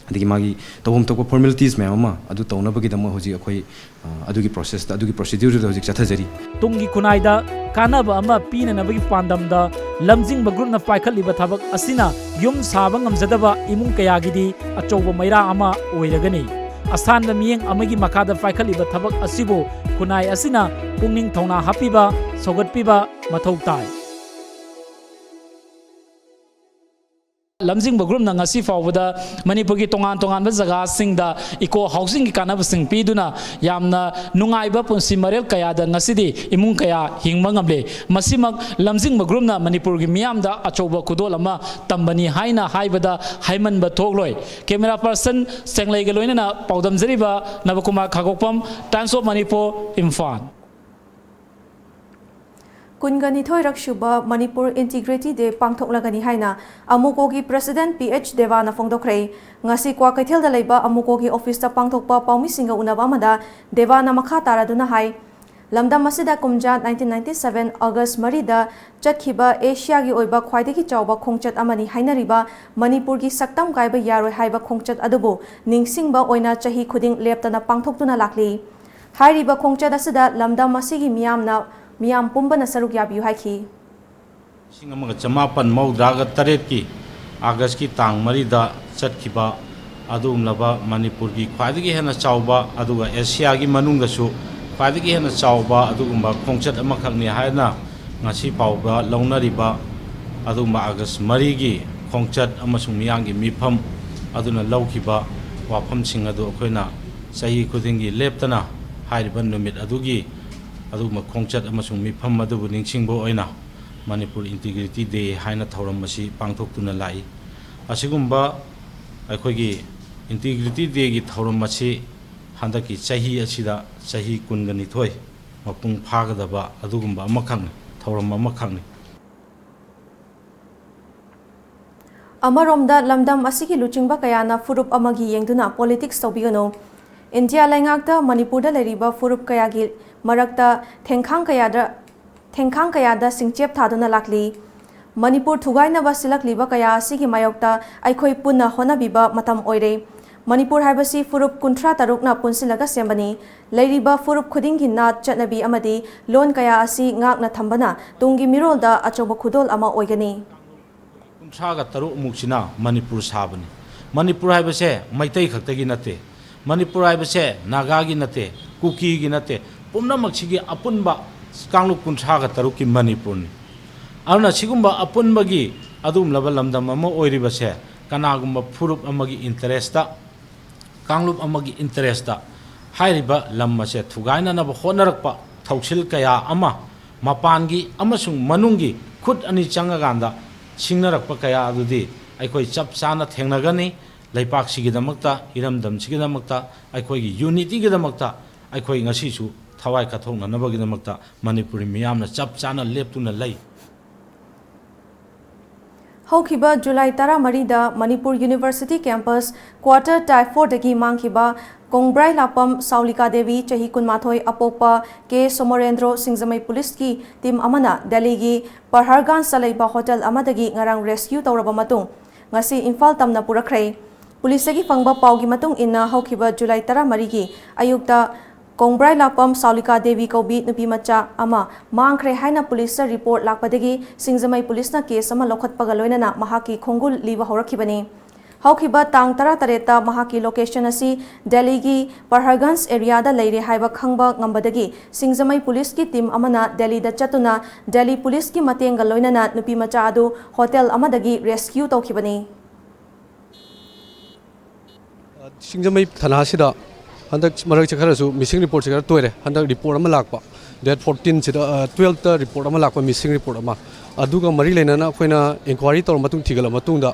ꯑꯗꯒꯤ ꯃꯥꯒꯤ ꯇꯧꯐꯝ ꯊꯣꯛꯄ ꯐꯣꯔꯃꯦꯂꯤꯇꯤꯁ ꯃꯌꯥꯝ ꯑꯃ ꯑꯗꯨ ꯇꯧꯅꯕꯒꯤꯗꯃꯛ ꯍꯧꯖꯤꯛ ꯑꯩꯈꯣꯏ, ꯑ, ꯑꯗꯨꯒꯤ ꯄ꯭ꯔꯣꯁꯦꯁꯇ, ꯑꯗꯨꯒꯤ ꯄ꯭ꯔꯣꯁꯤꯗ꯭ꯌꯨꯔꯗꯨꯗ ꯍꯧꯖꯤꯛ ꯆꯠꯊꯖꯔꯤ꯫ ꯇꯨꯡꯒꯤ ꯈꯨꯟꯅꯥꯏꯗ ꯀꯥꯟꯅꯕ ꯑꯃ ꯄꯤꯅꯅꯕꯒꯤ ꯄꯥꯟꯗꯝꯗ ꯂꯝꯖꯤꯡꯕ ꯒ꯭ꯔꯨꯞꯅ ꯄꯥꯏꯈꯠꯂꯤꯕ ꯊꯕꯛ ꯑꯁꯤꯅ ꯌꯨꯝ ꯁꯥꯕ ꯉꯝꯖꯗꯕ ꯏꯃꯨꯡ ꯀꯌꯥꯒꯤꯗꯤ ꯑꯆꯧꯕ ꯃꯩꯔꯥ ꯑꯃ ꯑꯣꯏꯔꯒꯅꯤ꯫ ꯑꯁꯥꯟꯕ ꯃꯤꯠꯌꯦꯡ ꯑꯃꯒꯤ ꯃꯈꯥꯗ ꯄꯥꯏꯈꯠꯂꯤꯕ ꯊꯕꯛ ꯑꯁꯤꯕꯨ ꯈꯨꯟꯅꯥꯏ ꯑꯁꯤꯅ ꯄꯨꯛꯅꯤꯡ ꯊꯧꯅꯥ ꯍꯥꯞꯄꯤꯕ, ꯁꯧꯒꯠꯄꯤꯕ ꯃꯊꯧ ꯇꯥꯏ꯫ ꯂꯝꯖꯤꯡꯕ ꯒ꯭ꯔꯨꯞꯅ ꯉꯁꯤ ꯐꯥꯎꯕꯗ ꯃꯅꯤꯄꯨꯔꯒꯤ ꯇꯣꯉꯥꯟ ꯇꯣꯉꯥꯟꯕ ꯖꯒꯥꯁꯤꯡꯗ ꯏꯀꯣ ꯍꯥꯎꯁꯤꯡꯒꯤ ꯀꯥꯟꯅꯕꯁꯤꯡ ꯄꯤꯗꯨꯅ ꯌꯥꯝꯅ ꯅꯨꯡꯉꯥꯏꯕ ꯄꯨꯟꯁꯤ ꯃꯔꯦꯜ ꯀꯌꯥꯗ ꯉꯁꯤꯗꯤ ꯏꯃꯨꯡ ꯀꯌꯥ ꯍꯤꯡꯕ ꯉꯝꯂꯦ꯫ ꯃꯁꯤꯃꯛ ꯂꯝꯖꯤꯡꯕ ꯒ꯭ꯔꯨꯞꯅ ꯃꯅꯤꯄꯨꯔꯒꯤ ꯃꯤꯌꯥꯝꯗ ꯑꯆꯧꯕ ꯈꯨꯗꯣꯜ ꯑꯃ ꯇꯝꯕꯅꯤ ꯍꯥꯏꯅ ꯍꯥꯏꯕꯗ ꯍꯥꯏꯃꯟꯕ ꯊꯣꯛꯂꯣꯏ꯫ ꯀꯦꯃꯦꯔꯥ ꯄꯔꯁꯟ ꯁꯦꯡꯂꯩꯒ ꯂꯣꯏꯅꯅ ꯄꯥꯎꯗꯝꯖꯔꯤꯕ ꯅꯕꯀꯨꯃꯥꯔ ꯈꯥꯒꯣꯛꯄꯝ, Times of Manipur, ꯏꯝꯐꯥꯜ꯫ ꯀꯨꯟꯒ ꯅꯤꯊꯣꯏꯔꯛ ꯁꯨꯕ ꯃꯅꯤꯄꯨꯔ ꯏꯟꯇꯤꯒ꯭ꯔꯤꯇꯤ ꯗꯦ ꯄꯥꯡꯊꯣꯛꯂꯒꯅꯤ ꯍꯥꯏꯅ ꯑꯃꯨꯀꯣꯒꯤ ꯄ꯭ꯔꯁꯤꯗꯦꯟꯠ ꯄꯤ ꯑꯩꯆ ꯗꯦꯕꯥꯅ ꯐꯣꯡꯗꯣꯛꯈ꯭ꯔꯦ꯫ ꯉꯁꯤ ꯀ꯭ꯋꯥꯀꯩꯊꯦꯜꯗ ꯂꯩꯕ ꯑꯃꯨꯀꯣꯒꯤ ꯑꯣꯐꯤꯁꯇ ꯄꯥꯡꯊꯣꯛꯄ ꯄꯥꯎꯃꯤꯁꯤꯡꯒ ꯎꯅꯕ ꯑꯃꯗ ꯗꯦꯕꯥꯅ ꯃꯈꯥ ꯇꯥꯔꯗꯨꯅ ꯍꯥꯏ, ꯂꯝꯗꯝ ꯑꯁꯤꯗ ꯀꯨꯝꯖꯥ nineteen ninety seven August ꯃꯔꯤꯗ ꯆꯠꯈꯤꯕ ꯑꯦꯁꯤꯌꯥꯒꯤ ꯑꯣꯏꯕ ꯈ꯭ꯋꯥꯏꯗꯒꯤ ꯆꯥꯎꯕ ꯈꯣꯡꯆꯠ ꯑꯃꯅꯤ ꯍꯥꯏꯅꯔꯤꯕ ꯃꯅꯤꯄꯨꯔꯒꯤ ꯁꯛꯇꯝ ꯀꯥꯏꯕ ꯌꯥꯔꯣꯏ ꯍꯥꯏꯕ ꯈꯣꯡꯆꯠ ꯑꯗꯨꯕꯨ ꯅꯤꯡꯁꯤꯡꯕ ꯑꯣꯏꯅ ꯆꯍꯤ ꯈꯨꯗꯤꯡ ꯂꯦꯞꯇꯅ ꯄꯥꯡꯊꯣꯛꯇꯨꯅ ꯂꯥꯛꯂꯤ꯫ ꯍꯥꯏꯔꯤꯕ ꯈꯣꯡꯆꯠ ꯑꯁꯤꯗ ꯂꯝꯗꯝ ꯑꯁꯤꯒꯤ ꯃꯤꯌꯥꯝꯅ, ꯃꯤꯌꯥꯝ ꯄꯨꯝꯕꯅ ꯁꯔꯨꯛ ꯌꯥꯕꯤꯌꯨ ꯍꯥꯏꯈꯤ꯫ ꯂꯤꯁꯤꯡ ꯑꯃꯒ ꯆꯃꯥꯄꯟ ꯃꯧꯗ꯭ꯔꯥꯒ ꯇꯔꯦꯠꯀꯤ ꯑꯥꯒꯁꯀꯤ ꯇꯥꯡ ꯃꯔꯤꯗ ꯆꯠꯈꯤꯕ ꯑꯗꯨꯒꯨꯝꯂꯕ ꯃꯅꯤꯄꯨꯔꯒꯤ ꯈ꯭ꯋꯥꯏꯗꯒꯤ ꯍꯦꯟꯅ ꯆꯥꯎꯕ, ꯑꯗꯨꯒ ꯑꯦꯁꯤꯌꯥꯒꯤ ꯃꯅꯨꯡꯗꯁꯨ ꯈ꯭ꯋꯥꯏꯗꯒꯤ ꯍꯦꯟꯅ ꯆꯥꯎꯕ ꯑꯗꯨꯒꯨꯝꯕ ꯈꯣꯡꯆꯠ ꯑꯃꯈꯛꯅꯤ ꯍꯥꯏꯅ ꯉꯁꯤ ꯐꯥꯎꯕ ꯂꯧꯅꯔꯤꯕ ꯑꯗꯨꯒꯨꯝꯕ ꯑꯥꯒꯁ ꯃꯔꯤꯒꯤ ꯈꯣꯡꯆꯠ ꯑꯃꯁꯨꯡ ꯃꯤꯌꯥꯝꯒꯤ ꯃꯤꯐꯝ ꯑꯗꯨꯅ ꯂꯧꯈꯤꯕ ꯋꯥꯐꯝꯁꯤꯡ ꯑꯗꯨ ꯑꯩꯈꯣꯏꯅ ꯆꯍꯤ ꯈꯨꯗꯤꯡꯒꯤ ꯂꯦꯞꯇꯅ ꯍꯥꯏꯔꯤꯕ ꯅꯨꯃꯤꯠ ꯑꯗꯨꯒꯤ ꯑꯗꯨꯒꯨꯝꯕ ꯈꯣꯡꯆꯠ ꯑꯃꯁꯨꯡ ꯃꯤꯐꯝ ꯑꯗꯨꯕꯨ ꯅꯤꯡꯁꯤꯡꯕ ꯑꯣꯏꯅ ꯃꯅꯤꯄꯨꯔ ꯏꯟꯇꯤꯒ꯭ꯔꯤꯇꯤ ꯗꯦ ꯍꯥꯏꯅ ꯊꯧꯔꯝ ꯑꯁꯤ ꯄꯥꯡꯊꯣꯛꯇꯨꯅ ꯂꯥꯛꯏ꯫ ꯑꯁꯤꯒꯨꯝꯕ ꯑꯩꯈꯣꯏꯒꯤ ꯏꯟꯇꯤꯒ꯭ꯔꯤꯇꯤ ꯗꯦꯒꯤ ꯊꯧꯔꯝ ꯑꯁꯤ ꯍꯟꯗꯛꯀꯤ ꯆꯍꯤ ꯑꯁꯤꯗ ꯆꯍꯤ ꯀꯨꯟꯒ ꯅꯤꯊꯣꯏ ꯃꯄꯨꯡ ꯐꯥꯒꯗꯕ ꯑꯗꯨꯒꯨꯝꯕ ꯑꯃꯈꯛꯅꯤ, ꯊꯧꯔꯝ ꯑꯃꯈꯛꯅꯤ꯫ ꯑꯃꯔꯣꯝꯗ ꯂꯝꯗꯝ ꯑꯁꯤꯒꯤ ꯂꯨꯆꯤꯡꯕ ꯀꯌꯥꯅ ꯐꯨꯔꯨꯞ ꯑꯃꯒꯤ ꯌꯦꯡꯗꯨꯅ ꯄꯣꯂꯤꯇꯤꯛꯁ ꯇꯧꯕꯤꯒꯅꯨ꯫ ꯏꯟꯗꯤꯌꯥ ꯂꯩꯉꯥꯛꯇ ꯃꯅꯤꯄꯨꯔꯗ ꯂꯩꯔꯤꯕ ꯐꯨꯔꯨꯞ ꯀꯌꯥꯒꯤ ꯃꯔꯛꯇ ꯊꯦꯡꯈꯥꯡ ꯀꯌꯥꯗ, ꯊꯦꯡꯈꯥꯡ ꯀꯌꯥꯗ ꯁꯤꯡꯆꯦꯞ ꯊꯥꯗꯨꯅ ꯂꯥꯛꯂꯤ꯫ ꯃꯅꯤꯄꯨꯔ ꯊꯨꯒꯥꯏꯅꯕ ꯁꯤꯜꯂꯛꯂꯤꯕ ꯀꯌꯥ ꯑꯁꯤꯒꯤ ꯃꯥꯌꯣꯛꯇ ꯑꯩꯈꯣꯏ ꯄꯨꯟꯅ ꯍꯣꯠꯅꯕꯤꯕ ꯃꯇꯝ ꯑꯣꯏꯔꯦ꯫ ꯃꯅꯤꯄꯨꯔ ꯍꯥꯏꯕꯁꯤ ꯐꯨꯔꯨꯞ ꯀꯨꯟꯊ꯭ꯔꯥ ꯇꯔꯨꯛꯅ ꯄꯨꯟꯁꯤꯜꯂꯒ ꯁꯦꯝꯕꯅꯤ꯫ ꯂꯩꯔꯤꯕ ꯐꯨꯔꯨꯞ ꯈꯨꯗꯤꯡꯒꯤ ꯅꯥꯠ, ꯆꯠꯅꯕꯤ ꯑꯃꯗꯤ ꯂꯣꯟ ꯀꯌꯥ ꯑꯁꯤ ꯉꯥꯛꯅ ꯊꯝꯕꯅ ꯇꯨꯡꯒꯤ ꯃꯤꯔꯣꯜꯗ ꯑꯆꯧꯕ ꯈꯨꯗꯣꯜ ꯑꯃ ꯑꯣꯏꯒꯅꯤ꯫ ꯀꯨꯟꯊ꯭ꯔꯥꯒ ꯇꯔꯨꯛ ꯃꯨꯛꯁꯤꯅ ꯃꯅꯤꯄꯨꯔ ꯁꯥꯕꯅꯤ꯫ ꯃꯅꯤꯄꯨꯔ ꯍꯥꯏꯕꯁꯦ ꯃꯩꯇꯩ ꯈꯛꯇꯒꯤ ꯅꯠꯇꯦ, ꯃꯅꯤꯄꯨꯔ ꯍꯥꯏꯕꯁꯦ ꯅꯥꯒꯥꯒꯤ ꯅꯠꯇꯦ, ꯀꯨꯀꯤꯒꯤ ꯅꯠꯇꯦ, ꯄꯨꯝꯅꯃꯛꯁꯤꯒꯤ ꯑꯄꯨꯟꯕ ꯀꯥꯡꯂꯨꯞ ꯀꯨꯟꯊ꯭ꯔꯥꯒ ꯇꯔꯨꯛꯀꯤ ꯃꯅꯤꯄꯨꯔꯅꯤ꯫ ꯑꯗꯨꯅ ꯁꯤꯒꯨꯝꯕ ꯑꯄꯨꯟꯕꯒꯤ ꯑꯗꯨꯒꯨꯝꯂꯕ ꯂꯝꯗꯝ ꯑꯃ ꯑꯣꯏꯔꯤꯕꯁꯦ ꯀꯅꯥꯒꯨꯝꯕ ꯐꯨꯔꯨꯞ ꯑꯃꯒꯤ ꯏꯟꯇꯔꯦꯁꯇ, ꯀꯥꯡꯂꯨꯞ ꯑꯃꯒꯤ ꯏꯟꯇꯔꯦꯁꯇ ꯍꯥꯏꯔꯤꯕ ꯂꯝ ꯑꯁꯦ ꯊꯨꯒꯥꯏꯅꯅꯕ ꯍꯣꯠꯅꯔꯛꯄ ꯊꯧꯁꯤꯜ ꯀꯌꯥ ꯑꯃ ꯃꯄꯥꯟꯒꯤ ꯑꯃꯁꯨꯡ ꯃꯅꯨꯡꯒꯤ ꯈꯨꯠ ꯑꯅꯤ ꯆꯪꯉꯀꯥꯟꯗ ꯁꯤꯡꯅꯔꯛꯄ ꯀꯌꯥ ꯑꯗꯨꯗꯤ ꯑꯩꯈꯣꯏ ꯆꯞ ꯆꯥꯅ ꯊꯦꯡꯅꯒꯅꯤ꯫ ꯂꯩꯄꯥꯛꯁꯤꯒꯤꯗꯃꯛꯇ, ꯏꯔꯝꯗꯝꯁꯤꯒꯤꯗꯃꯛꯇ, ꯑꯩꯈꯣꯏꯒꯤ ꯌꯨꯅꯤꯇꯤꯒꯤꯗꯃꯛꯇ ꯑꯩꯈꯣꯏ ꯉꯁꯤꯁꯨ ꯊꯋꯥꯏ ꯀꯠꯊꯣꯛꯅꯅꯕꯒꯤꯗꯃꯛꯇ ꯃꯅꯤꯄꯨꯔꯤ ꯃꯤꯌꯥꯝꯅ ꯆꯞ ꯆꯥꯅ ꯂꯦꯞꯇꯨꯅ ꯂꯩ꯫ ꯍꯧꯈꯤꯕ ꯖꯨꯂꯥꯏ ꯇꯔꯥꯃꯔꯤꯗ Manipur university campus quarter type ꯐꯣꯔꯗꯒꯤ ꯃꯥꯡꯈꯤꯕ ꯀꯣꯡꯕ꯭ꯔꯥꯏ ꯂꯥꯛꯄꯝ ꯁꯥꯎꯂꯤꯀꯥ ꯗꯦꯕꯤ, ꯆꯍꯤ ꯀꯨꯟꯃꯥꯊꯣꯏ, ꯑꯄꯣꯛꯄ ꯀꯦ ꯁꯣꯃꯣꯔꯦꯟꯗ꯭ꯔꯣ, ꯁꯤꯡꯖꯃꯩ ꯄꯨꯂꯤꯁꯀꯤ ꯇꯤꯝ ꯑꯃꯅ ꯗꯦꯜꯂꯤꯒꯤ ꯄꯔꯍꯔꯒꯥꯟꯖꯇ ꯂꯩꯕ ꯍꯣꯇꯦꯜ ꯑꯃꯗꯒꯤ ꯉꯔꯥꯡ ꯔꯦꯁꯀ꯭ꯌꯨ ꯇꯧꯔꯕ ꯃꯇꯨꯡ ꯉꯁꯤ ꯏꯝꯐꯥꯜ ꯇꯝꯅ ꯄꯨꯔꯛꯈ꯭ꯔꯦ꯫ ꯄꯨꯂꯤꯁꯇꯒꯤ ꯐꯪꯕ ꯄꯥꯎꯒꯤ ꯃꯇꯨꯡ ꯏꯟꯅ, ꯍꯧꯈꯤꯕ ꯖꯨꯂꯥꯏ ꯇꯔꯥꯃꯔꯤꯒꯤ ꯑꯌꯨꯛꯇ ꯀꯣꯡꯕ꯭ꯔꯥꯏ ꯂꯥꯛꯄꯝ ꯁꯥꯎꯂꯤꯀꯥ ꯗꯦꯕꯤ ꯀꯧꯕꯤ ꯅꯨꯄꯤ ꯃꯆꯥ ꯑꯃ ꯃꯥꯡꯈ꯭ꯔꯦ ꯍꯥꯏꯅ ꯄꯨꯂꯤꯁꯇ ꯔꯤꯄꯣꯔꯠ ꯂꯥꯛꯄꯗꯒꯤ ꯁꯤꯡꯖꯃꯩ ꯄꯨꯂꯤꯁꯅ ꯀꯦꯁ ꯑꯃ ꯂꯧꯈꯠꯄꯒ ꯂꯣꯏꯅꯅ ꯃꯍꯥꯛꯀꯤ ꯈꯣꯡꯒꯨꯜ ꯂꯤꯕ ꯍꯧꯔꯛꯈꯤꯕꯅꯤ꯫ ꯍꯧꯈꯤꯕ ꯇꯥꯡ ꯇꯔꯥꯇꯔꯦꯠꯇ ꯃꯍꯥꯛꯀꯤ ꯂꯣꯀꯦꯁꯟ ꯑꯁꯤ ꯗꯦꯜꯂꯤꯒꯤ ꯄꯔꯍꯔꯒꯟꯖ ꯑꯦꯔꯤꯌꯥꯗ ꯂꯩꯔꯦ ꯍꯥꯏꯕ ꯈꯪꯕ ꯉꯝꯕꯗꯒꯤ ꯁꯤꯡꯖꯃꯩ ꯄꯨꯂꯤꯁꯀꯤ ꯇꯤꯝ ꯑꯃꯅ ꯗꯦꯜꯂꯤꯗ ꯆꯠꯇꯨꯅ ꯗꯦꯜꯂꯤ ꯄꯨꯂꯤꯁꯀꯤ ꯃꯇꯦꯡꯒ ꯂꯣꯏꯅꯅ ꯅꯨꯄꯤ ꯃꯆꯥ ꯑꯗꯨ ꯍꯣꯇꯦꯜ ꯑꯃꯗꯒꯤ ꯔꯦꯁꯀ꯭ꯌꯨ ꯇꯧꯈꯤꯕꯅꯤ꯫ ꯁꯤꯡꯖꯃꯩ ꯊꯥꯅꯥꯁꯤꯗ ꯍꯟꯗꯛ ꯃꯔꯛꯁꯦ ꯈꯔꯁꯨ ꯃꯤꯁꯤꯡ ꯔꯤꯄꯣꯔꯠꯁꯦ ꯈꯔ ꯇꯣꯏꯔꯦ꯫ ꯍꯟꯗꯛ ꯔꯤꯄꯣꯔꯠ ꯑꯃ ꯂꯥꯛꯄ, ꯗꯦꯠ ꯐꯣꯔꯇꯤꯟꯁꯤꯗ, ꯇꯨꯌꯦꯜꯞꯇ ꯔꯤꯄꯣꯔꯠ ꯑꯃ ꯂꯥꯛꯄ, ꯃꯤꯁꯤꯡ ꯔꯤꯄꯣꯔꯠ ꯑꯃ꯫ ꯑꯗꯨꯒ ꯃꯔꯤ ꯂꯩꯅꯅ ꯑꯩꯈꯣꯏꯅ ꯏꯟꯀ꯭ꯋꯥꯏꯔꯤ ꯇꯧꯔ ꯃꯇꯨꯡ, ꯊꯤꯒꯠꯂ ꯃꯇꯨꯡꯗ,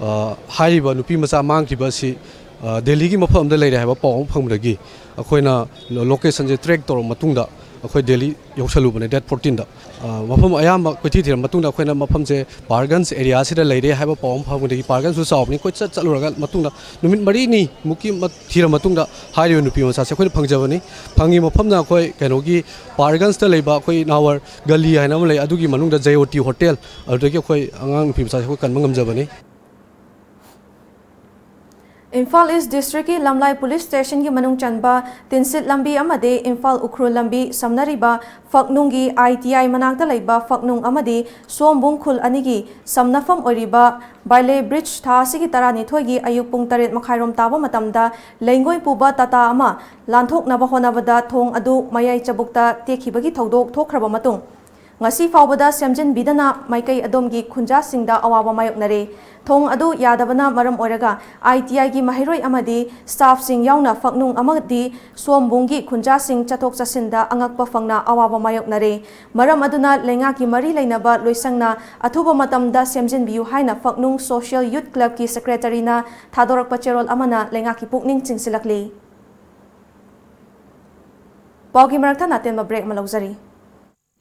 ꯑ, ꯍꯥꯏꯔꯤꯕ ꯅꯨꯄꯤ ꯃꯆꯥ ꯃꯥꯡꯈꯤꯕ ꯑꯁꯤ, ꯑ, ꯗꯦꯜꯂꯤꯒꯤ ꯃꯐꯝ ꯑꯃꯗ ꯂꯩꯔꯦ ꯍꯥꯏꯕ ꯄꯥꯎ ꯑꯃ ꯐꯪꯕꯗꯒꯤ ꯑꯩꯈꯣꯏꯅ ꯂꯣ-, ꯂꯣꯀꯦꯁꯟꯁꯦ ꯇ꯭ꯔꯦꯛ ꯇꯧꯔ ꯃꯇꯨꯡꯗ ꯑꯩꯈꯣꯏ ꯗꯦꯜꯂꯤ ꯌꯧꯁꯜꯂꯨꯕꯅꯦ, ꯗꯦꯠ ꯐꯣꯔꯇꯤꯟꯗ꯫ ꯑ, ꯃꯐꯝ ꯑꯌꯥꯝꯕ ꯀꯣꯏꯊꯤ ꯊꯤꯔ ꯃꯇꯨꯡꯗ ꯑꯩꯈꯣꯏꯅ ꯃꯐꯝꯁꯦ ꯄꯥꯔꯒꯟꯁ ꯑꯦꯔꯤꯌꯥꯁꯤꯗ ꯂꯩꯔꯦ ꯍꯥꯏꯕ ꯄꯥꯎ ꯑꯃ ꯐꯪꯕꯗꯒꯤ, ꯄꯥꯔꯒꯟꯁꯁꯨ ꯆꯥꯎꯕꯅꯤ, ꯀꯣꯏꯆꯠ ꯆꯠꯂꯨꯔꯒ ꯃꯇꯨꯡꯗ ꯅꯨꯃꯤꯠ ꯃꯔꯤꯅꯤ ꯃꯨꯛꯀꯤ ꯃ-, ꯊꯤꯔ ꯃꯇꯨꯡꯗ ꯍꯥꯏꯔꯤꯕ ꯅꯨꯄꯤ ꯃꯆꯥꯁꯦ ꯑꯩꯈꯣꯏꯅ ꯐꯪꯖꯕꯅꯤ꯫ ꯐꯪꯉꯤ ꯃꯐꯝꯅ ꯑꯩꯈꯣꯏ ꯀꯩꯅꯣꯒꯤ ꯄꯥꯔꯒꯟꯁꯇ ꯂꯩꯕ ꯑꯩꯈꯣꯏ ꯏꯅꯥꯋꯔ ꯒꯂꯤ ꯍꯥꯏꯅ ꯑꯃ ꯂꯩ, ꯑꯗꯨꯒꯤ ꯃꯅꯨꯡꯗ ꯖꯦ ꯑꯣ ꯇꯤ ꯍꯣꯇꯦꯜ, ꯑꯗꯨꯗꯒꯤ ꯑꯩꯈꯣꯏ ꯑꯉꯥꯡ ꯅꯨꯄꯤ ꯃꯆꯥꯁꯦ ꯑꯩꯈꯣꯏ ꯀꯟꯕ ꯉꯝꯖꯕꯅꯤ꯫ ꯏꯝꯐꯥꯜ ꯏꯁ ꯗꯤꯁꯇ꯭ꯔꯤꯛꯀꯤ ꯂꯝꯂꯥꯏ ꯄꯨꯂꯤꯁ ꯁ꯭ꯇꯦꯁꯟꯒꯤ ꯃꯅꯨꯡ ꯆꯟꯕ ꯇꯤꯟꯁꯤꯠ ꯂꯝꯕꯤ ꯑꯃꯗꯤ ꯏꯝꯐꯥꯜ ꯎꯈ꯭ꯔꯨꯜ ꯂꯝꯕꯤ ꯁꯝꯅꯔꯤꯕ ꯐꯛꯅꯨꯡꯒꯤ ꯑꯥꯏ ꯇꯤ ꯑꯥꯏ ꯃꯅꯥꯛꯇ ꯂꯩꯕ ꯐꯛꯅꯨꯡ ꯑꯃꯗꯤ ꯁꯣꯝꯕꯨꯡ ꯈꯨꯜ ꯑꯅꯤꯒꯤ ꯁꯝꯅꯐꯝ ꯑꯣꯏꯔꯤꯕ ꯕꯥꯏꯂꯦ ꯕ꯭ꯔꯤꯖ ꯊꯥ ꯑꯁꯤꯒꯤ ꯇꯔꯥꯅꯤꯊꯣꯏꯒꯤ ꯑꯌꯨꯛ ꯄꯨꯡ ꯇꯔꯦꯠ ꯃꯈꯥꯏꯔꯣꯝ ꯇꯥꯕ ꯃꯇꯝꯗ ꯂꯩꯉꯣꯏ ꯄꯨꯕ ꯇꯥꯇꯥ ꯑꯃ ꯂꯥꯟꯊꯣꯛꯅꯕ ꯍꯣꯠꯅꯕꯗ ꯊꯣꯡ ꯑꯗꯨ ꯃꯌꯥꯏ ꯆꯕꯨꯛꯇ ꯇꯦꯛꯈꯤꯕꯒꯤ ꯊꯧꯗꯣꯛ ꯊꯣꯛꯈ꯭ꯔꯕ ꯃꯇꯨꯡ, ꯉꯁꯤ ꯐꯥꯎꯕꯗ ꯁꯦꯝꯖꯤꯟꯕꯤꯗꯅ ꯃꯥꯏꯀꯩ ꯑꯗꯣꯝꯒꯤ ꯈꯨꯟꯖꯥꯁꯤꯡꯗ ꯑꯋꯥꯕ ꯃꯥꯌꯣꯛꯅꯔꯦ꯫ ꯊꯣꯡ ꯑꯗꯨ ꯌꯥꯗꯕꯅ ꯃꯔꯝ ꯑꯣꯏꯔꯒ ꯑꯥꯏ ꯇꯤ ꯑꯥꯏꯒꯤ ꯃꯍꯩꯔꯣꯏ ꯑꯃꯗꯤ ꯁ꯭ꯇꯥꯐꯁꯤꯡ ꯌꯥꯎꯅ ꯐꯛꯅꯨꯡ ꯑꯃꯗꯤ ꯁꯣꯝꯕꯨꯡꯒꯤ ꯈꯨꯟꯖꯥꯁꯤꯡ ꯆꯠꯊꯣꯛ ꯆꯠꯁꯤꯟꯗ ꯑꯉꯛꯄ ꯐꯪꯅ ꯑꯋꯥꯕ ꯃꯥꯌꯣꯛꯅꯔꯦ꯫ ꯃꯔꯝ ꯑꯗꯨꯅ ꯂꯩꯉꯥꯛꯀꯤ ꯃꯔꯤ ꯂꯩꯅꯕ ꯂꯣꯏꯁꯪꯅ ꯑꯊꯨꯕ ꯃꯇꯝꯗ ꯁꯦꯝꯖꯤꯟꯕꯤꯌꯨ ꯍꯥꯏꯅ ꯐꯛꯅꯨꯡ ꯁꯣꯁꯤꯌꯦꯜ ꯌꯨꯠ ꯀ꯭ꯂꯕꯀꯤ ꯁꯦꯀ꯭ꯔꯦꯇꯔꯤꯅ ꯊꯥꯗꯣꯔꯛꯄ ꯆꯦꯔꯣꯜ ꯑꯃꯅ ꯂꯩꯉꯥꯛꯀꯤ ꯄꯨꯛꯅꯤꯡ ꯆꯤꯡꯁꯤꯜꯂꯛꯂꯤ꯫ ꯄꯥꯎꯒꯤ ꯃꯔꯛ ꯊꯠꯅ ꯑꯇꯦꯟꯕ ꯕ꯭ꯔꯦꯛ ꯑꯃ ꯂꯧꯖꯔꯤ꯫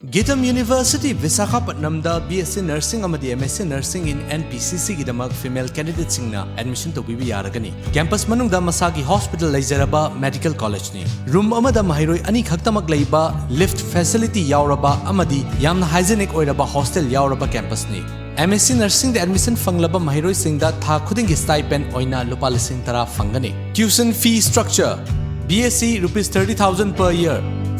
ꯒꯤꯇꯝ university ꯕꯤꯁꯥꯈꯥꯄꯠꯅꯝꯗ B S C Nursing ꯑꯃꯗꯤ M S C Nursing in N P C C ꯒꯤꯗꯃꯛ female candidateꯁꯤꯡꯅ admission ꯇꯧꯕꯤꯕ ꯌꯥꯔꯒꯅꯤ꯫ Campus ꯃꯅꯨꯡꯗ ꯃꯁꯥꯒꯤ hospital ꯂꯩꯖꯔꯕ medical collegeꯅꯤ꯫ Room ꯑꯃꯗ ꯃꯍꯩꯔꯣꯏ ꯑꯅꯤ ꯈꯛꯇꯃꯛ ꯂꯩꯕ, lift facility ꯌꯥꯎꯔꯕ ꯑꯃꯗꯤ ꯌꯥꯝꯅ hygienic ꯑꯣꯏꯔꯕ hostel ꯌꯥꯎꯔꯕ campusꯅꯤ꯫ M S C Nursingꯗ admission ꯐꯪꯂꯕ ꯃꯍꯩꯔꯣꯏꯁꯤꯡꯗ ꯊꯥ ꯈꯨꯗꯤꯡꯒꯤ stipend ꯑꯣꯏꯅ ꯂꯨꯄꯥ ꯂꯤꯁꯤꯡ ꯇꯔꯥ ꯐꯪꯒꯅꯤ꯫ Tuition fee structure: B S C rupees thirty thousand per year,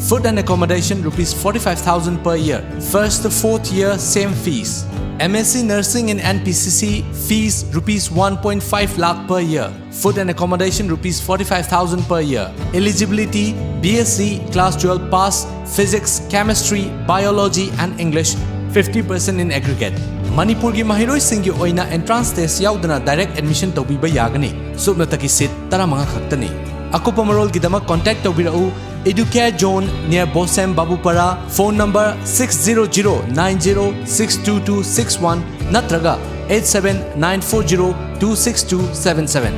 food and accommodation rupees forty-five thousand per year, first to fourth year same fees. M S C Nursing in N P C C fees rupees one point five lakh per year, food and accommodation rupees forty-five thousand per year. Eligibility: B S C class twelve pass, physics, chemistry, biology and English, fifty percent in aggregate. ꯃꯅꯤꯄꯨꯔꯒꯤ ꯃꯍꯩꯔꯣꯏꯁꯤꯡꯒꯤ ꯑꯣꯏꯅ entrance test ꯌꯥꯎꯗꯅ direct admission ꯇꯧꯕꯤꯕ ꯌꯥꯒꯅꯤ꯫ ꯁꯨꯞꯅꯇꯒꯤ seat ꯇꯔꯥꯃꯉꯥ ꯈꯛꯇꯅꯤ꯫ ꯑꯀꯨꯞꯄ ꯃꯔꯣꯜꯒꯤꯗꯃꯛ contact ꯇꯧꯕꯤꯔꯛꯎ Educare Zone near Bosem Babupara, phone number six zero zero nine zero six two two six one ꯅꯠꯇ꯭ꯔꯒ eight seven nine four zero two six two seven seven꯫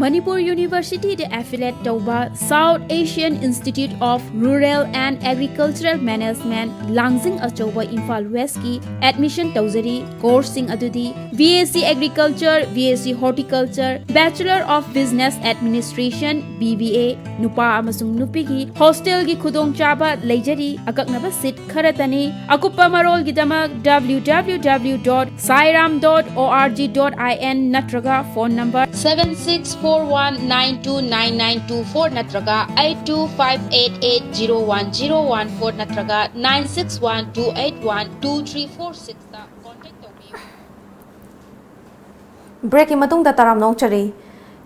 Manipur ꯌꯨꯅꯤꯚꯔꯁꯤꯇꯤꯗ affiliate ꯇꯧꯕ South Asian Institute of Rural and Agricultural Management, ꯂꯥꯡꯖꯤꯡ ꯑꯆꯧꯕ, Imphal Westꯀꯤ admission ꯇꯧꯖꯔꯤ꯫ Courseꯁꯤꯡ ꯑꯗꯨꯗꯤ B S C Agriculture, B S C Horticulture, Bachelor of Business Administration, B B A, ꯅꯨꯄꯥ ꯑꯃꯁꯨꯡ ꯅꯨꯄꯤꯒꯤ hostelꯒꯤ ꯈꯨꯗꯣꯡꯆꯥꯕ ꯂꯩꯖꯔꯤ꯫ ꯑꯀꯛꯅꯕ seat ꯈꯔꯇꯅꯤ꯫ ꯑꯀꯨꯞꯄ ꯃꯔꯣꯜꯒꯤꯗꯃꯛ W W W dot sairam dot org dot in ꯅꯠꯇ꯭ꯔꯒ phone number seven six four one nine two nine nine two four ꯅꯠꯇ꯭ꯔꯒ eight two five eight eight zero one zero one four ꯅꯠꯇ꯭ꯔꯒ nine six one two eight one two three four sixꯇ contact ꯇꯧꯕꯤꯌꯨ꯫ Breakꯀꯤ ꯃꯇꯨꯡꯗ ꯇꯔꯥꯝꯅ ꯑꯣꯛꯆꯔꯤ꯫